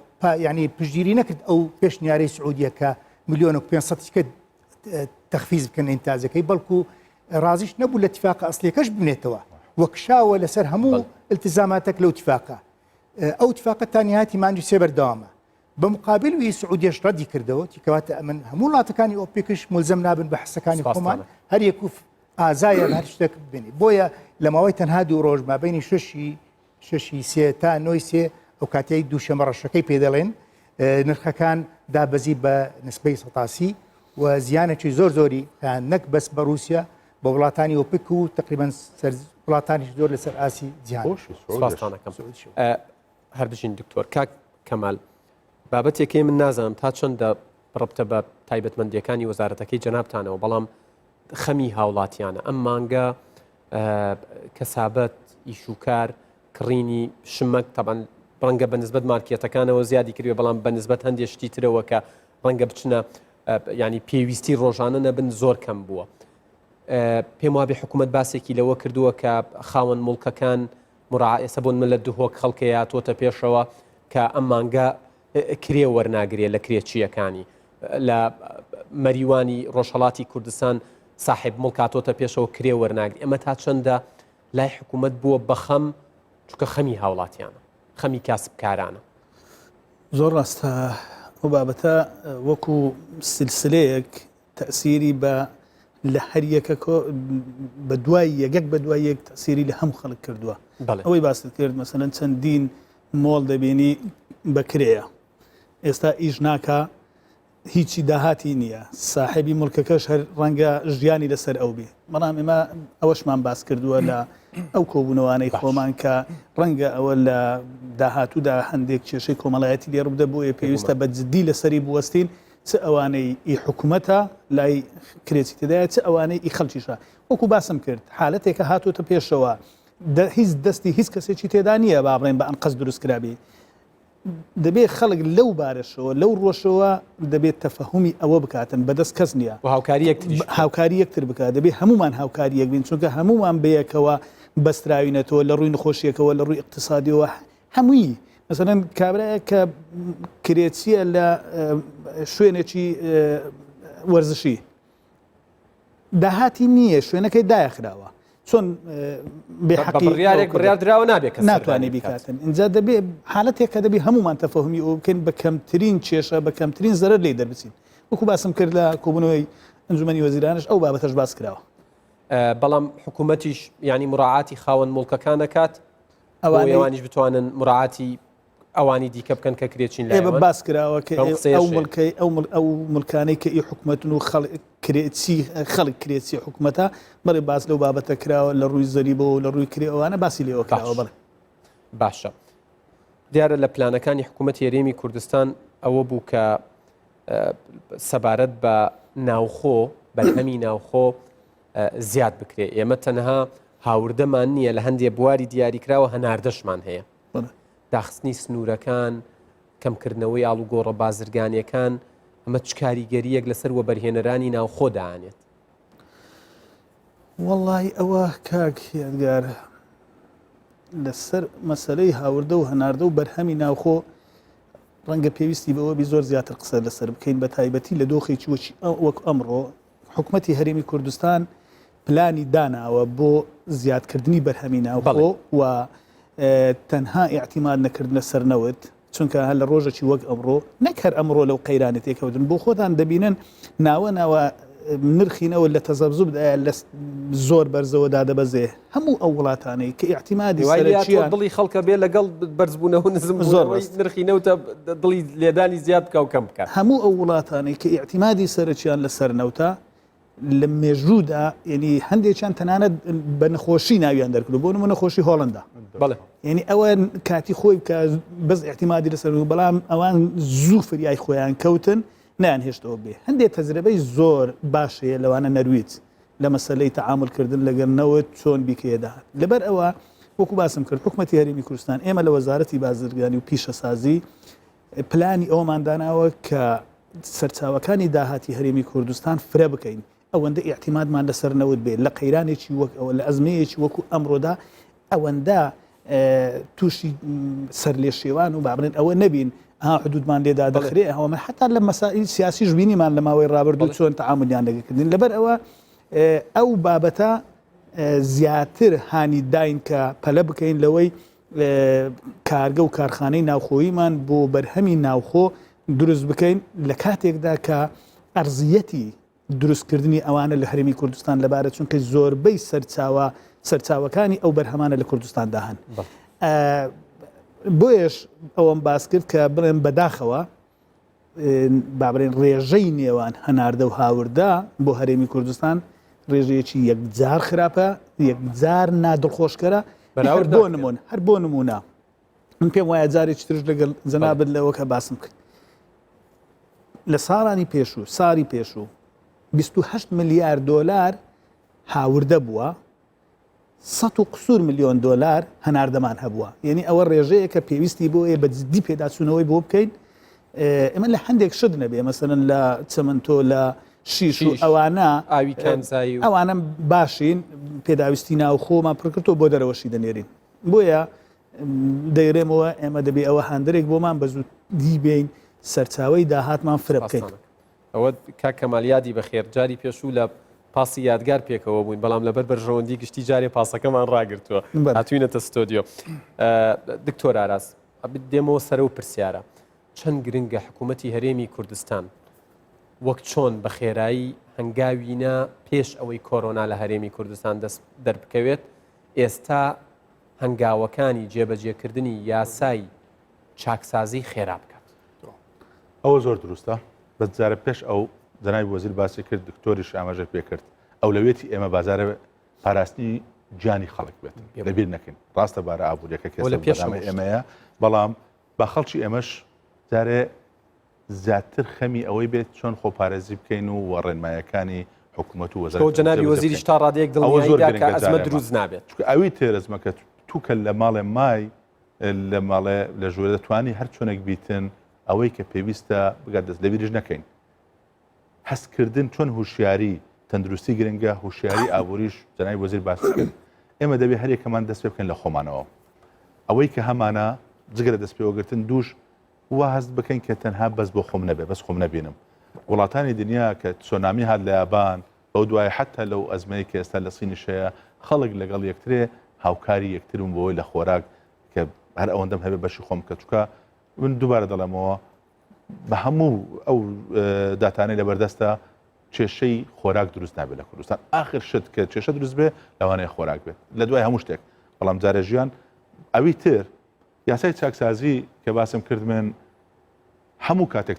ینی پشتگیری نەکرد ئەو پێشنیارەی سعودیە کە ملیۆن و 500 کە تەخفیز بکەن ئینتاجەکەی بەڵکو ڕازیش نەبوو لە تفاقە ئەسلیەکەش بنێتەوە وەکشاوە لەسەر هەموو التزاماتێک لەو تفاقە ئەو تفاقە تا نهایەتی مانگی سێ بەردەوامە. بە مقابل وی سعودیەش ڕەدی کردەوە تی کەواتە ئەمن هەموو وڵاتەکانی ئۆپێکش ملزەم نابن بە حسەکانی خۆمان هەر یەک و ئازایە هەر شتێک ببینی بۆیە لە ماوەی تەنها دوو ڕۆژ مابینی شەشی شەشی سێ تا نۆی سێ ئەو کاتەی دووشەمە ڕەشەکەی پێ دەڵێن نرخەکان دابەزی بە نسبەی سەتاسی و زیانێکی زۆر زۆری نەک بەس بە رووسیا بە وڵاتانی ئۆپک و تقریبا سەر وڵاتانیش زۆر لەسەر ئاسی جیهان. سپاستانەکەم هەر بژین دکتۆر کاک کەمال بابەتێکی من نازانم تا چەندە ڕبتە بە تایبەتمەندیەکانی وەزارەتەکەی جەنابتانەوە بەڵام خەمی هاوڵاتیانە ئەم مانگە کەسابەت ئیشوکار کڕینی شمەک تەبان ڕەنگە بە نسبەت مارکێتەکانەوە زیادی کردوێ بەڵام بە نسبەت هەندێک شتی ترەوە کە ڕەنگە بچنە ینی پێویستی ڕۆژانە نەبن زۆر کەم بووە پێم وابێ حکوومەت باسێکی لەوە کردووە کە خاوەن موڵکەکان مراعا ئێستا بۆن من لە دهۆک خەڵکەیە تۆتە پێشەوە کە ئەم مانگە کرێ وەرناگرێ لە کرێچییەکانی لە مەریوانی ڕۆژهڵاتی کوردستان ساحب مڵکاتۆتە پێشەوە کرێ وەرناگری ئەمە تا چەندە لای حکوومەت بووە بەخەم چکە خەمی هاوڵاتیانە خەمی کاسبکارانە. زۆر ڕاستە ئەو بابەتە وەکو سلسلەیەک تەئسیری بە لە هەر یەکە کۆ بە دوای یەک یەک بە دوای یەک تەئسیری لە هەموو خەڵک کردووە بەڵێ. ئەوەی باست کرد مەسەلەن چەندین مۆڵ دەبینی بە کرێیە ئێستا ئیش ناکا هیچی داهاتی نییە ساحێبی مڵکەکەش هەر ڕەنگە ژیانی لەسەر ئەو بێ بەڵام ئێمە ئەوەشمان باس کردووە لە ئەو کۆبوونەوانەی خۆمان کە ڕەنگە ئەوە لە داهاتوودا هەندێک کێشەی کۆمەڵایەتی لێ ڕووبدە بۆیە پێویستە بە جدی لەسەری بوەستین چ ئەوانەی ئی حکومەتە لای کرێچی تێدایە چ ئەوانەی ئی خەڵکیشە وەکو باسم کرد حالەتێکە هاتووتە پێشەوە هیچ دەستی هیچ کەسێکی تێدا نییە با بڵێن بە ئەنقەست دروست کرابێ دەبێ خەڵک لەو بارەشەوە لەو ڕۆشەوە دەبێت تەفەهومی ئەوە بکاتن بەدەست کەس نییە و هاوکاری یەکتریش هاوکاری یەکتر بکات دەبێ هەمومان هاوکاری یەک بین چونکە هەمومان بەیەکەوە. بەستراوینەتەوە لە ڕووی نەخۆشیەکەوە لە ڕووی اقتصادیەوە هەمووی مەسەلەن کابرایەک کە کرێچیە لە شوێنێکی وەرزشی داهاتی نییە شوێنەکەی دایخراوە چۆن بڕیارێک بڕیار دراوە نابێت کە ناتوانێت بیکاتن اینجا دەبێ حالەتێک کە دەبێ هەمومان تەفەهمی ئەو بکەین بە کەمترین کێشە بە کەمترین زەرەر لێی دەربچین وەکو باسم کرد لە کۆبوونەوەی ئەنجومەنی وەزیرانش ئەو بابەتەش باس کراوە بەڵام حکوومەتیش ینی مراعاتی خاوەن موڵکەکان دەکات ئەوانیش بتوانن مراعاتی ئەوانی دیکە بکەن کە کرێچین لە ئێمە باس کراوە کە ئەو مڵکەی ئەو مڵ ئەو مڵکانەی کە ئی حکومەتن و خەڵک کرێچی خەڵک کرێچی حکومەتە بەڵێ باس لەو بابەتە کراوە لە ڕووی زەریبەوە لە ڕووی کرێ ئەوانە باسی لێوە کراوە بەڵێ باشە دیارە لە پلانەکانی حکوومەت هەرێمی کوردستان ئەوە بوو کە سەبارەت بە ناوخۆ بەرهەمی ناوخۆ زیاد بکرێ ئێمە تەنها هاوردەمان نییە لە هەندێ بواری دیاریکراوە هەناردەشمان هەیە داخستنی سنوورەکان کەمکردنەوەی ئاڵوگۆڕە بازرگانیەکان ئەمە چ کاریگەریەک لەسەر وەبەرهێنەرانی ناوخۆ دانێت؟ وەڵی ئەوە کاک یادگار لەسەر مەسلەی هاوردە و هەناردە و بەرهەمی ناوخۆ ڕەنگە پێویستی بەوە بی زۆر زیاتر قسە لەسەر بکەین بە تایبەتی لە دۆخێکی وەک ئەمڕۆ حکومەتی هەرێمی کوردستان پلانی داناوە بۆ زیادکردنی بەرهەمی ناوخۆ و تەنها ئیعتیماد نەکردنە سەر نەوت، چونکە هەر لە ڕۆژێکی وەک ئەمڕۆ نەک هەر ئەمڕۆ لەو قەیرانە تێکەوتن بۆ خۆتان دەبینن ناوە ناوە نرخی نەوت لە تەزەبزوبدایە لە زۆر بەرزەوە دادەبەزێ هەموو ئەو وڵاتانەی کە ئیعتیمادی سەرەکییان دڵی خەڵکە بێ لەگەڵ بەرزبوونەوە نزم زۆر نرخی نەوتە دڵی لێدانی زیاد بکە و کەم بکات هەموو ئەو وڵاتانەی کە ئیعتیمادی سەرەکییان لەسەر نەوتە لە مێژوودا یعنی هەندێکیان تەنانەت بە نەخۆشی ناویان دەرکرد بۆ نمونە نەخۆشی هۆڵندا بەڵێ یعنی ئەوە کاتی خۆی کە بەس اعتیمادی لەسەر بەڵام ئەوان زوو فریای خۆیان کەوتن نیان هێشتەوە بێ هەندێک تەجربەی زۆر باش هەیە لەوانە نەرویج لە مەسلەی تەعامل کردن لەگەڵ نەوت چۆن بیکەیە داهات لەبەر ئەوە وەکو باسم کرد حکومەتی هەرێمی کوردستان ئێمە لە وەزارەتی بازرگانی و پیشەسازی پلانی ئەوەمان داناوە کە سەرچاوەکانی داهاتی هەرێمی کوردستان فرە بکەین، ئەوەندە ئیعتیمادمان لەسەر نەوت بێت لە قەیرانێکی وەک ئەوە، لە ئەزمەیەکی وەکو ئەمڕۆدا ئەوەندە تووشی سەرلێشێوان و با بڵێن ئەوە نەبین ها حدودمان لێ دادەخرێ ئەوە من حتا لە مەسائل سیاسیش بینیمان لە ماوەی ڕابردوو چۆن تەعاملیان لەگەکردن لەبەر ئەوە ئەو بابەتە زیاتر هانی داین کە پەلە بکەین لەوەی کارگە و کارخانەی ناوخۆییمان بۆ بەرهەمی ناوخۆ دروست بکەین لە کاتێکدا کە ئەرزیەتی دروستکردنی ئەوانە لە هەرێمی کوردستان لەبارە چونکە زۆربەی سەرچاوە سەرچاوەکانی ئەو بەرهەمانە لە کوردستاندا هەن بۆیەش ئەوەم باس کرد کە بڵێم بەداخەوە با بڵێن ڕێژەی نێوان هەناردە و هاوردە بۆ هەرێمی کوردستان ڕێژەیەکی یەکجار خراپە یەکجار نادڵخۆشکەرە بەراورد بۆ نمون هەر بۆ نمونە من پێم وایە جارێکی ترش لەگەڵ جەنابت لەوە کە باسم کرد لە ساڵانی پێشوو ساری پێشوو 28 ملیار دۆلار هاوردە بووە سەد و قسوور ملیۆن دۆلار هەناردەمان هەبووە، یەنی ئەوە ڕێژەیەکە پێویستی بۆیە بە جدی پێداچوونەوەی بۆ بکەین، ئێمە لە هەندێک شت نەبێ مەسەلەن لە چەمەنتۆ لە شیش و ئەوانە ئاوی کانزایی و ئەوانە باشین پێداویستی ناوخۆمان پڕکردەوە بۆ دەرەوەشی دەنێرین بۆیە دەیرێمەوە ئێمە دەبێ ئەوە هاندەرێک بۆمان بە زوو بین سەرچاوی داهاتمان فرە بکەین. ئەوە کاک کەمال یادی بەخێر جاری پێشوو لە پاسی یادگار پێکەوە بووین بەڵام لەبەر بەرژەوەندی گشتی جارێ پاسەکەمان ڕاگرتووە هاتوینەتە ستۆدیۆ دکتۆر ئاراس دێمەوە سەرە و پرسیارە چەند گرنگە حکوومەتی هەرێمی کوردستان وەک چۆن بە خێرایی هەنگاوینا پێش ئەوەی کۆرۆنا لە هەرێمی کوردستان دەست دەربکەوێت ئێستا هەنگاوەکانی جێبەجێکردنی یاسای چاکسازی خێرا بکات. ئەوە زۆر دروستە بەس جارە پێش ئەو جەنابی وەزیر باسی کرد دکتۆریش ئاماژەی پێ کرد ئەولەویەتی ئێمە بازارە پاراستنی گیانی خەڵک بێت لەبیر نەکەین ڕاستە بارە ئابووریەکە کە لە پێش ئێمەیە بەڵام بە خەڵکی ئێمەش جارێ زیاتر خەمی ئەوەی بێت چۆن خۆپارێزی بکەین و وە ڕێنمایەکانی حکوومەت و وەزارەت جەنابی وەزیریش تا ڕادەیەک دڵ زۆر ئەزمە دروست نابێت چونکە ئەوی تێرەزمەکە توکە لە ماڵێ مای لە ماڵێ لە ژوورە دەتوانی هەر چۆنێک بیتن ئەوەی کە پێویستە بگات دەست لەبیرش نەکەین هەستکردن چۆن هوشیاری تەندروستی گرنگە هوشیاری ئابووریش جەنابی وەزیر باسی کرد. ئێمە دەبێ هەرێکەمان دەست پێ بکەین لە خۆمانەوە. ئەوەی کە هەمانە جگە لە دەست پێوەگرتن دووش وا هەست بکەین کە تەنها بەس بۆ خۆم نەبێ، بەس خۆم نەبینم. وڵاتانی دنیا کە تسۆنامی هات لە یابان، بەو دوایە حەتتا لەو ئەزمەی کە ئێستا لە سینیش هەیە، خەڵک لەگەڵ یەکترێ هاوکاری یەکترن بۆ ئەوەی لە خۆراک کە هەر ئەوەندەم هەبێ بەشی خۆم بکە. چونکە من دووبارە دەڵێمەوە بە هەموو ئەو داتانەی لەبەردەستە کێشەی خۆراک دروست نابێت لە کوردستان. ئاخر شت کە کێشە دروست بێ لەوانەیە خۆراک بێت لە دوای هەموو شتێک. بەڵام جارێ ژیان ئەوی تر یاسای چاکسازی کە باسم کرد من هەموو کاتێک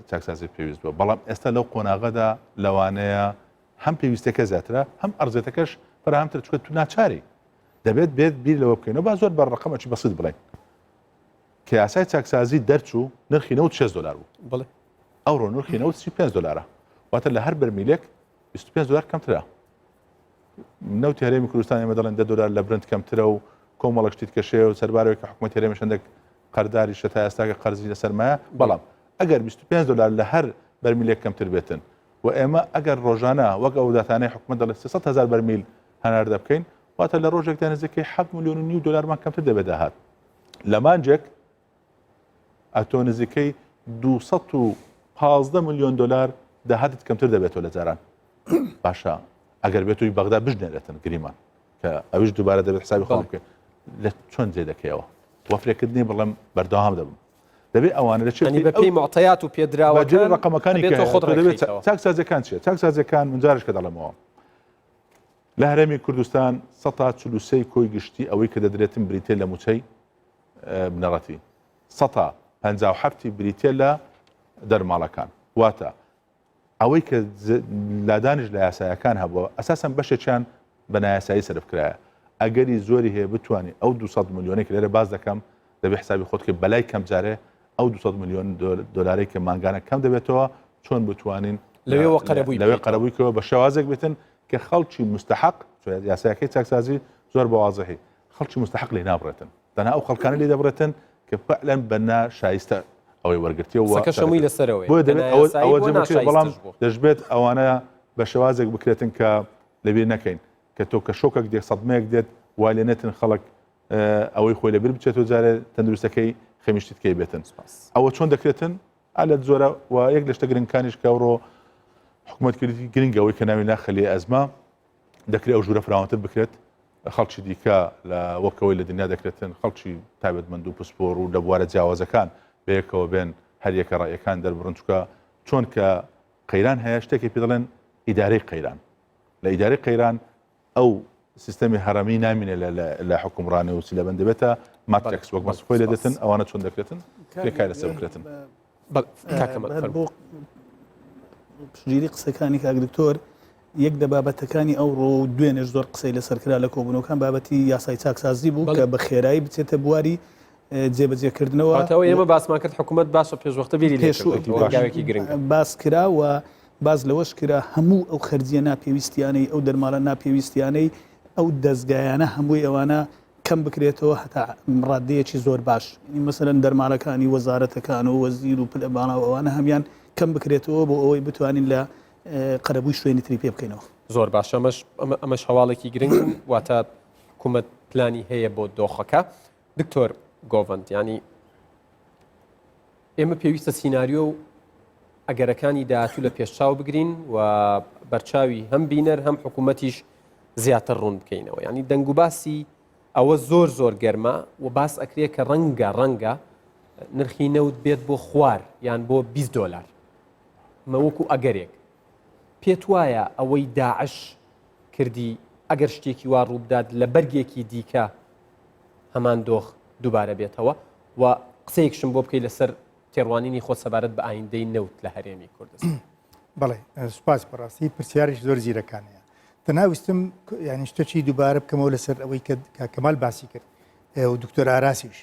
چاکسازی پێویست بووە، بەڵام ئێستا لەو قۆناغەدا لەوانەیە هەم پێویستەکە زیاترە هەم ئەرزێتەکەش فراهەمتر، چونکە تو ناچاری دەبێت بێت بیر لەوە بکەینەوە. با زۆر بە ڕقەمەکی بەسیط بڵێین کە یاسای چاکسازی دەرچوو نرخی نەوت 6 دلار بوو، بەڵێ ئەوڕۆ نرخی نەوت 35 دلارە، واتە لە هەر بەرمیلێک 25 دلار کەمترە. نەوتی هەرێمی کوردستان ئێمە دەڵێن 10 دلار لە برنت کەمترە و کۆمەڵێک شتی کەشەیە و سەربارەوەی کە حکوومەت هەرێمیش هەندێک قەرداریشە تا ئێستاکە قەرزی لە سەرمایە، بەڵام ئەگەر 25 دلار لە هەر بەرمیلێک کەمتر بێتن و ئێمە ئەگەر ڕۆژانە وەک ئەو داتانەی حکوومەت دەڵێت 300 هزار بەرمیل هەناردە بکەین، واتە لە ڕۆژێکدا نزیکەی 7 ملیۆن و نیو دلارمان کەمتر دەبێت داهات. لە مانجێک ئەتۆ نزیکەی 215 ملیۆن دلار داهاتت کەمتر دەبێتەوە لە جاران. باشە ئەگەر بێتوی بەغدا بژنێرێتن گریمان کە ئەویش دووبارە دەبێت حسابی خۆم بکەین لە چۆن جێ دەکەیەوە وەفرێکردنی بڵێم بەردەوام دەبم دەبێت ئەوانە لە چێنی بە پێی معطيات و پێدراوە ڕقەمەکانی کە خۆت دەبێت چاکسازیەکان چیە چاکسازیەکان من جارش کە دەڵێمەوە لە هەرێمی کوردستان 143 کۆی گشتی ئەوەی کە دەدرێتن بریتە لە موچەی بنەڕەتی 57 بریتە لە دەرماڵەکان واتە ئەوەی کە لادانیش لە یاسایەکان هەبووە ئەساسەن بەشێکیان بە نایاسایی سەرف کرایە ئەگەری زۆری هەیە بتوانانی ئەو 200 ملیۆنەی کە لێرە باس دەکەم دەبێ حسابی خۆت کە بەلای کەم جارێ ئەو 200 ملیۆن دۆلارێک کە مانگانە کەم دەبێتەوە چۆن بتوانین لەوێ قەرەبووی لەوێ قەرەبوویکەوە بە شێوازێک بێتن کە خەڵکی مستحق یاساکەی چاکسازی زۆر بە وازحی خەڵکی مستحق لێ نابڕێتن تەنها ئەو خەڵکانە لێ دەبڕێتن کە فعلا بە ناشایستە ئەوەی وەرگرتیەوە قسەکەش هەمووی لەسەرەوەیە بۆیە کە دەبێت ئەوە نایاسایی ئەوە بووە جێ بکرێت بەڵام ناشایستەش بووە. دەشبێت ئەوانە بە شێوازێک بکرێتن کە لەبیر نەکەین کە تۆ کە شۆکێک دێت سەدمەیەک دێت وای لێ نێتن خەڵک ئەوەی خۆی لەبیر بچێتەوە جارێ تەندروستەکەی خەمیشتی تکەی بێتن سپاس. ئەوە چۆن دەکرێتن ئا لە زۆرە و یەک لە شتە گرنگەکانیش کە ئەوڕۆ حکوومەت کردی گرنگە ئەوەی کە ناوی ناخەلی ئەزمە دەکرێت ئەو ژوورە فراوانتر بکرێت خەڵکی دیکە لە وەکەوەی لە دنیا دەکرێتن خەڵکی تایبەتمەند و پسپۆر و لە بوارە جیاوازەکان بەیەکەوە بێن هەریەکە ڕەئیەکان دەربڕن چونکە چۆن کە قەیران هەیە شتێکی پێ دەڵێن ئیدارەی قەیران لە ئیدارەی قەیران ئەو سیستەمی هەرەمی نامینێ لە حکومڕانی و سیلەبەند دەبێتە ماترێکس وەک مەسخۆی لێ دێتن ئەوانە چۆن دەکرێتن پێکار لەسەر بکرێتن. بۆ پشتگیری قسەکانی کاک دکتۆر یەک لە بابەتەکانی ئەوڕۆ و دوێنێش زۆر قسەی لەسەر کرا لە کۆبوونەوەکان بابەتی یاسای چاکسازی بوو کە بە خێرایی بچێتە بواری جێبەجێکردنەوە. واتەوە ئێمە باسمان کرد حکوومەت باشە پێشوەختە بیری لێ کردووەتەوە، هەنگاوێکی گرنگە. باس کرا و باس لەوەش کرا هەموو ئەو خەرجییە ناپێویستیانەی ئەو دەرماڵە ناپێویستیانەی ئەو دەزگایانە هەمووی ئەوانە کەم بکرێتەوە هەتا ڕاددەیەکی زۆر باش یعنی مەسەلەن دەرماڵەکانی وەزارەتەکان و وەزیر و پلە باڵا و ئەوانە هەمیان کەم بکرێتەوە بۆ ئەوەی بتوانین لە قەرەبووی شوێنی تری پێ بکەینەوە. زۆر باشە ئەمەش ئەمەش هەواڵێکی گرنگ بوو واتە حکوومەت پلانی هەیە بۆ دۆخەکە دکتۆر گۆڤەند ینی ئێمە پێویستە سیناریۆ و ئەگەرەکانی داهاتوو لە پێشچاو بگرین و بەرچاوی هەم بینەر هەم حکوومەتیش زیاتر ڕوون بکەینەوە ینی دەنگ و باسی ئەوە زۆر زۆر گەرمە و باس ئەکرێ کە ڕەنگە ڕەنگە نرخی نەوت بێت بۆ خوار یان بۆ 20 دۆلار مە وەکو ئەگەرێک پێت وایە ئەوەی داعش کردی ئەگەر شتێکی وا ڕووبدات لە بەرگێکی دیکە هەمان دۆخ دووبارە بێتەوە و قسەیەکشم بۆ بکەیت لەسەر تێڕوانینی خۆت سەبارەت بە ئایندەی نەوت لە هەرێمی کوردستان. بەڵێ سوپاس بەڕاستی پرسیارێکی زۆر زیرەکانەیە تەنها ویستم یعنی شتێکی دووبارە بکەمەوە لەسەر ئەوەی کە کەمال باسی کرد و دکتۆر ئاراسیش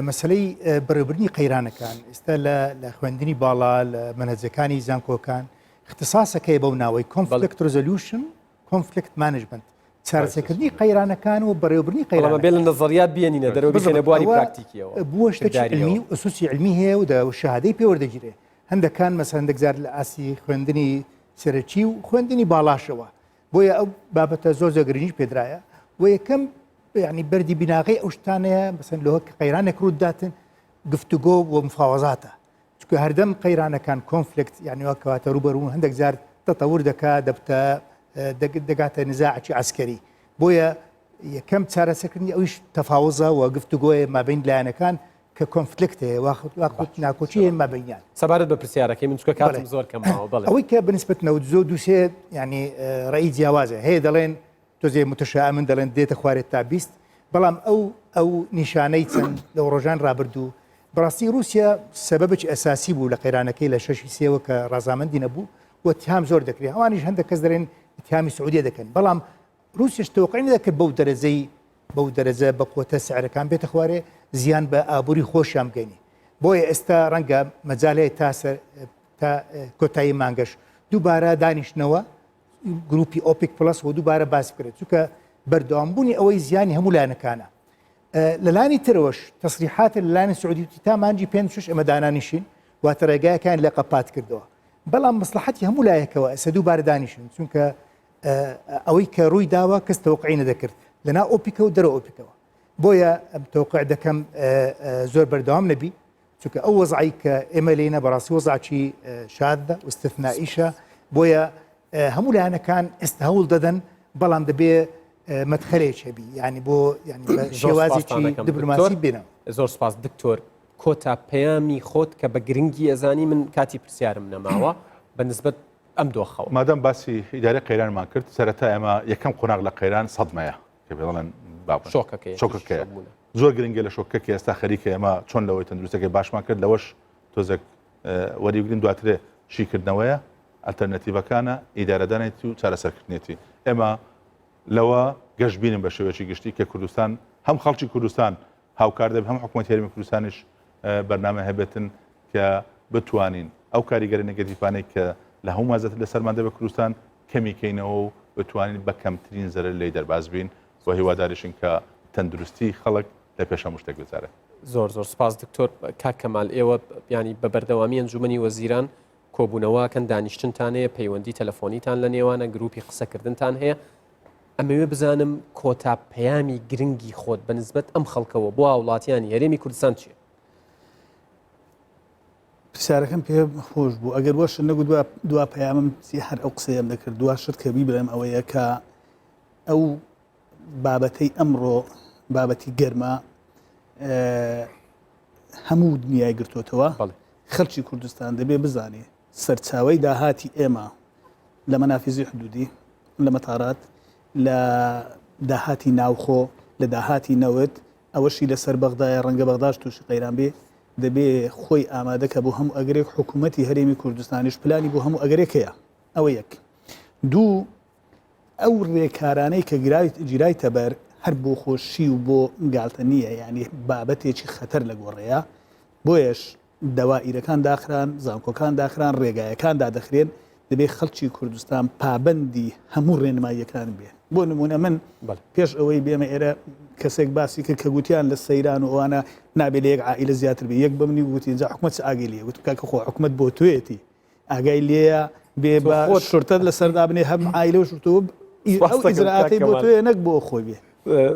مەسلەی بەڕێوبردنی قەیرانەکان ئێستا لە خوێندنی باڵا لە مەنهەجەکانی زانکۆکان اختصاصەکەی بەو ناوەی conflict resolution conflict management چارەسەرکردنی قەیرانەکان و بەڕێوەبردنی قەیرانەکان. بێ لە نەزەریات بێنینە دەرەوە بخەینە بواری پراکتیکیەوە. بووە شتێکی علمی و ئوسوسی علمی هەیە و شەهادەی پێ وەردەگیرێ. هەندەکان مەسەلەن هەندێک جار لە ئاستی خوێندنی سەرەکی و خوێندنی باڵاشەوە. بۆیە ئەو بابەتە زۆر زۆر گرنگی پێدرایە. و یەکەم یعنی بەردی بیناغەی ئەو شتانەیە مەسەن لۆ کە قەیرانێک ڕووداتن گفتوگۆ و مفاوەزاتە چونکە هەردەم قەیرانەکان conflict یعنی وا کەواتە ڕووبەروون هەندێک جار تەتەور دەکا دەبتە دەگاتە نزاعکی عسکەری بۆیە یەکەم چارەسەکردنی ئەویش تەفاوزە و گفتوگۆیە مابین لایەنەکان کە conflict هەیە واخود ناکۆکی هەیە مابینیان. سەبارەت بە پرسیارەکەی من چونکە کاتم زۆر کەم ماوە بەڵێ. ئەوەی کە بەنسبەت نەوت زۆر دووسێ یعنی ڕەئی جیاوازە هەیە دەڵێن تۆزێ متشائمن دەڵێن دێتە خوارێت تا 20 بەڵام ئەو ئەو نیشانەی چەند لەو ڕۆژان ڕابردوو بەڕاستی رووسیا سەبەبێکی ئەساسی بوو لە قەیرانەکەی لە شەشی سێوە کە ڕازامەندی نەبوو و اتهام زۆر دەکرێت ئەوانیش هەندێک کەس دەڵێن اتهامی سعودیە دەکەن بەڵام رووسیش تەوقعی نەدەکرد بەو دەرەجەی بەو دەرەجە بە قوتە سعرەکان بێتە خوارێ زیان بە ئابووری خۆشیان بگەینی بۆیە ئێستا ڕەنگە مەجال هەیە تا سەر تا کۆتایی مانگەش دووبارە دانیشتنەوە گروپی ئۆپیک پلس و دووبارە باس بکرێت چونکە بەردەوامبوونی ئەوەی زیانی هەموو لایەنەکانە لەلانی ترەوەش تەسریحات لەلایەن سعودی تا مانگی پێنج شش ئەمە دانانیشین واتە ڕێگایەکان لە قەپات کردەوە بەڵام مەسلحەتی هەموو لایەکەوە ئێستا دووبارە دانیشن چونکە ئەوەی کە ڕووی داوە کەس تەوقعی نەدەکرد لەنا ئۆپیکە و دەرە ئۆپیکەوە بۆیە ئەم تەوقع دەکەم زۆر بەردەوام نەبی چونکە ئەو وەزعی کە ئێمە لێینە بەڕاستی وەزعکی شادە ئوستثنائیشە بۆیە هەموو لایەنەکان ئێستا هەوڵ دەدەن بەڵام دەبێ مەدخەلێک هەبی یعنی بۆ یعنی شێوازێکی دیپلۆماسی بینە زۆر سپاس دکتۆر کۆتا پەیامی خۆت کە بە گرنگی ئەزانی من کاتی پرسیارم نەماوە بە نسبەت ئەم دۆخەوە. مادام باسی ئیدارەی قەیرانمان کرد سەرەتا ئێمە یەکەم قۆناغ لە قەیران سەدمەیە کە پێ دەڵێن شۆکەکەی شۆکەکەیە زۆر گرنگە لە شۆکەکە کە ئێستا خەریکە ئێمە چۆن لەوەی تەندروستەکەی باشمان کرد لەوەش تۆزێک وەریبگرین دواترێ شیکردنەوەیە ئەلتەرنەتیڤەکانە ئیدارەدانێتی و چارەسەرکردنێتی ئێمە لەوە گەشتبینم بە شێوەیەکی گشتی کە کوردستان هەم خەڵکی کوردستان هاوکار دەبێت هەم حکوومەت هەرێمی کوردستانیش بەرنامە هەبێتن کە بتوانین ئەو کاریگەری نگەتیفانەی کە لە هەموو زیاتر لەسەرمان دەبێت کوردستان کەمی کەینەوە و بتوانین بە کەمترین زەرەر لێی دەرباز بین و هیواداریشین کە تەندروستی خەڵک لە پێش هەموو شتێک بزارێت. زۆر زۆر سپاس دکتۆر. کاک کەمال ئێوە یانی بە بەردەوامی ئەنجومەنی وەزیران کۆبوونەوەکەن دانیشتنتان هەیە پەیوەندی تەلەفۆنیتان لە نێوانە گروپی قسەکردنتان هەیە ئەمەوێ بزانم کۆتا پەیامی گرنگی خۆت بە نسبەت ئەم خەڵکەوە بۆ هاوڵاتیانی هەرێمی کوردستان چییە؟ پرسیارەکەم پێ خۆش بوو ئەگەر وەش نەگوت دوا پەیامم هەر ئەو قسەیەم دەکرد دوا شت کە بیبرم ئەوەیە کە ئەو بابەتەی ئەمڕۆ بابەتی گەرما هەموو دنیای گرتوتەوە خەلکی کوردستان دەبێ بزانێ سەرچاوی داهاتی ئێمە لە مەنافیزی حدودی لە مەتارات لە داهاتی ناوخۆ لە داهاتی نەوت ئەوەشی لەسەر بەغدایە ڕەنگە بەغداش تووشی قەیران بێ دەبێ خۆی ئامادەکە بۆ هەموو ئەگەرێک حکوومەتی هەرێمی کوردستانیش پلانی بۆ هەموو ئەگەرێک هەیە ئەوە یەک دوو ئەو ڕێکارانەی کە گیرایتە بەر هەر بۆ خۆشی و بۆ گالتە نییە یعنی بابەتێکی خەتەر لە گۆڕەیە بۆیەش دەوائیرەکان داخران، زانکۆکان داخران، ڕێگایەکان دادەخرێن، دەبێ خەڵکی کوردستان پابەندی هەموو ڕێنماییەکان بێ. بۆ نموونە من پێش ئەوەی بێمە ئێرە کەسێک باسی کرد کە گوتیان لە سەیران و ئەوانە نابێ لە یەک عائیلە زیاتر بێ، یەک بە منی گوتی جا حکومەت چ ئاگەی لێیە؟ گوتم کاکە خۆ حکومەت بۆ تۆیەتی ئاگای لێیە بێ بە شورتەت لەسەر دابنێ هەم عائیلە و شورتە و ئەو ئیجرائاتەی بۆ تۆیە نەک بۆ خۆی بێ.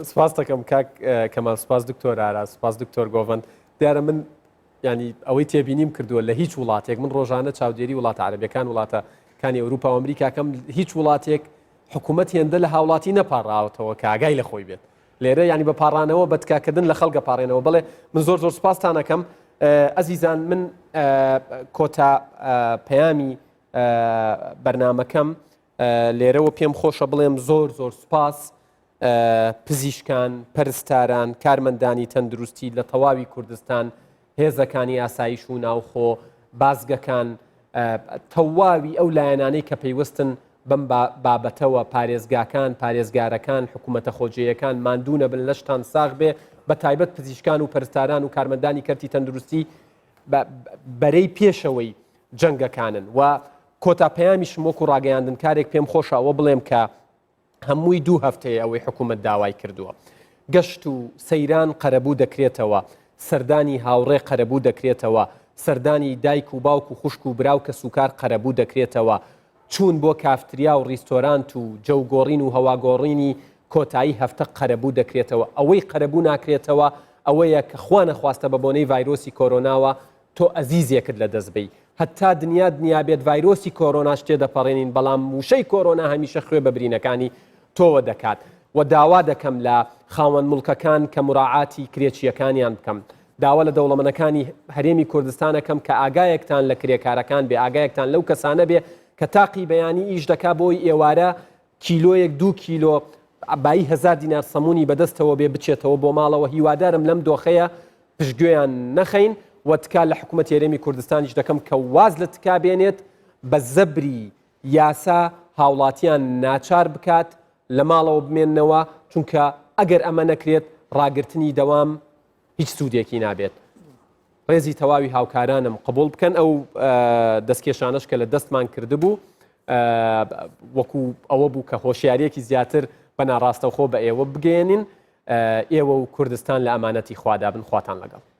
سپاس دەکەم کاک کەمال، سپاس دکتۆر ئاراس، سپاس دکتۆر گۆڤەند. دیارە من ینی ئەوەی تێبینیم کردووە لە هیچ وڵاتێک من ڕۆژانە چاودێری وڵاتە عربەکان وڵاتە کانی ئەوروپا و ئەمریکاکەم هیچ وڵاتێک حکوومەت هێندە لە هاوڵاتی نەپاڕاوەتەوە کە ئاگای لە خۆی بێت لێرە ینی بە پاڕانەوە بە تکاکردن لە خەڵگە پاڕێنەوە بڵێ من زۆر زۆر سپاستانەکەم ئەزیزان من کۆتا پەیامی بەرنمەکەم لێرەوە پێم خۆشە بڵێم زۆر زۆر سوپاس پزیشکان، پەرستاران، کارمەندانی تەندروستی لە تەواوی کوردستان، هێزەکانی ئاسایش و ناوخۆ، بازگەکان، تەواوی ئەو لایەنانەی کە پەیوەستن بەم بابەتەوە، پارێزگاکان، پارێزگارەکان، حکوومەتە خۆجێیەکان، ماندوو نەبن، لەشتان ساغ بێ، بە تایبەت پزیشکان و پەرستاران و کارمەندانی کەرتی تەندروستی بەرەی پێشەوەی جەنگەکانن و کۆتا پەیامیشم وەکو ڕاگەیاندنکارێک پێم خۆشە ئەوە بڵێم کە هەمووی دوو هەفتەیە ئەوەی حکوومەت داوای کردووە. گەشت و سەیران قەرەبوو دەکرێتەوە، سەردانی هاوڕێ قەرەبوو دەکرێتەوە، سەردانی دایک و باوک و خوشک و برا و کەسوکار قەرەبوو دەکرێتەوە، چوون بۆ کافتریا و ڕیستۆرانت و جەوگۆڕین و هەواگۆڕینی. کۆتایی هەفتە قەرەبوو دەکرێتەوە، ئەوەی قەرەبوو ناکرێتەوە ئەوەیە کە خوا نەخواستە بە بۆنەی ڤایرۆسی کۆرۆناوە تۆ ئەزیزێکت لە دەست بەی. هەتا دنیا دنیا بێت ڤایرۆسی کۆرۆناش تێدەپەڕێنین بەڵام وشەی کۆرۆنا هەمیشە خوێ بە برینەکانی تۆوە دەکات. وە داوا دەکەم لە خاوەن موڵکەکان کە موراعاتی کرێچییەکانیان بکەم. داوا لە دەوڵەمەنەکانی هەرێمی کوردستان ئەکەم کە ئاگایەکتان لە کرێکارەکان بێ، ئاگایەکتان لەو کەسانە بێ کە تاقی بەیانی ئیش دەکا بۆی ئێوارە کیلۆیەک دوو کیلۆ بایی هەزار دینار سەمونی بەدەستەوە بێ بچێتەوە بۆ ماڵەوە هیوادارم لەم دۆخەیە پشتگوێیان نەخەین و تکا لە حکوومەتی هەرێمی کوردستانیش دەکەم کە واز لە تکا بێنێت بە زەبری یاسا هاوڵاتیان ناچار بکات لە ماڵەوە بمێننەوە چونکە ئەگەر ئەمە نەکرێت ڕاگرتنی دەوام هیچ سوودێکی نابێت. ڕێزی تەواوی هاوکارانم قبوڵ بکەن ئەو دەستکێشانەش کە لە دەستمان کردبوو وەکو ئەوە بوو کە هۆشیاریەکی زیاتر بە ناڕاستەوخۆ بە ئێوە بگەێنین ئێوە و کوردستان لە ئەمانەتی خوادا بن خواتان لەگەڵ.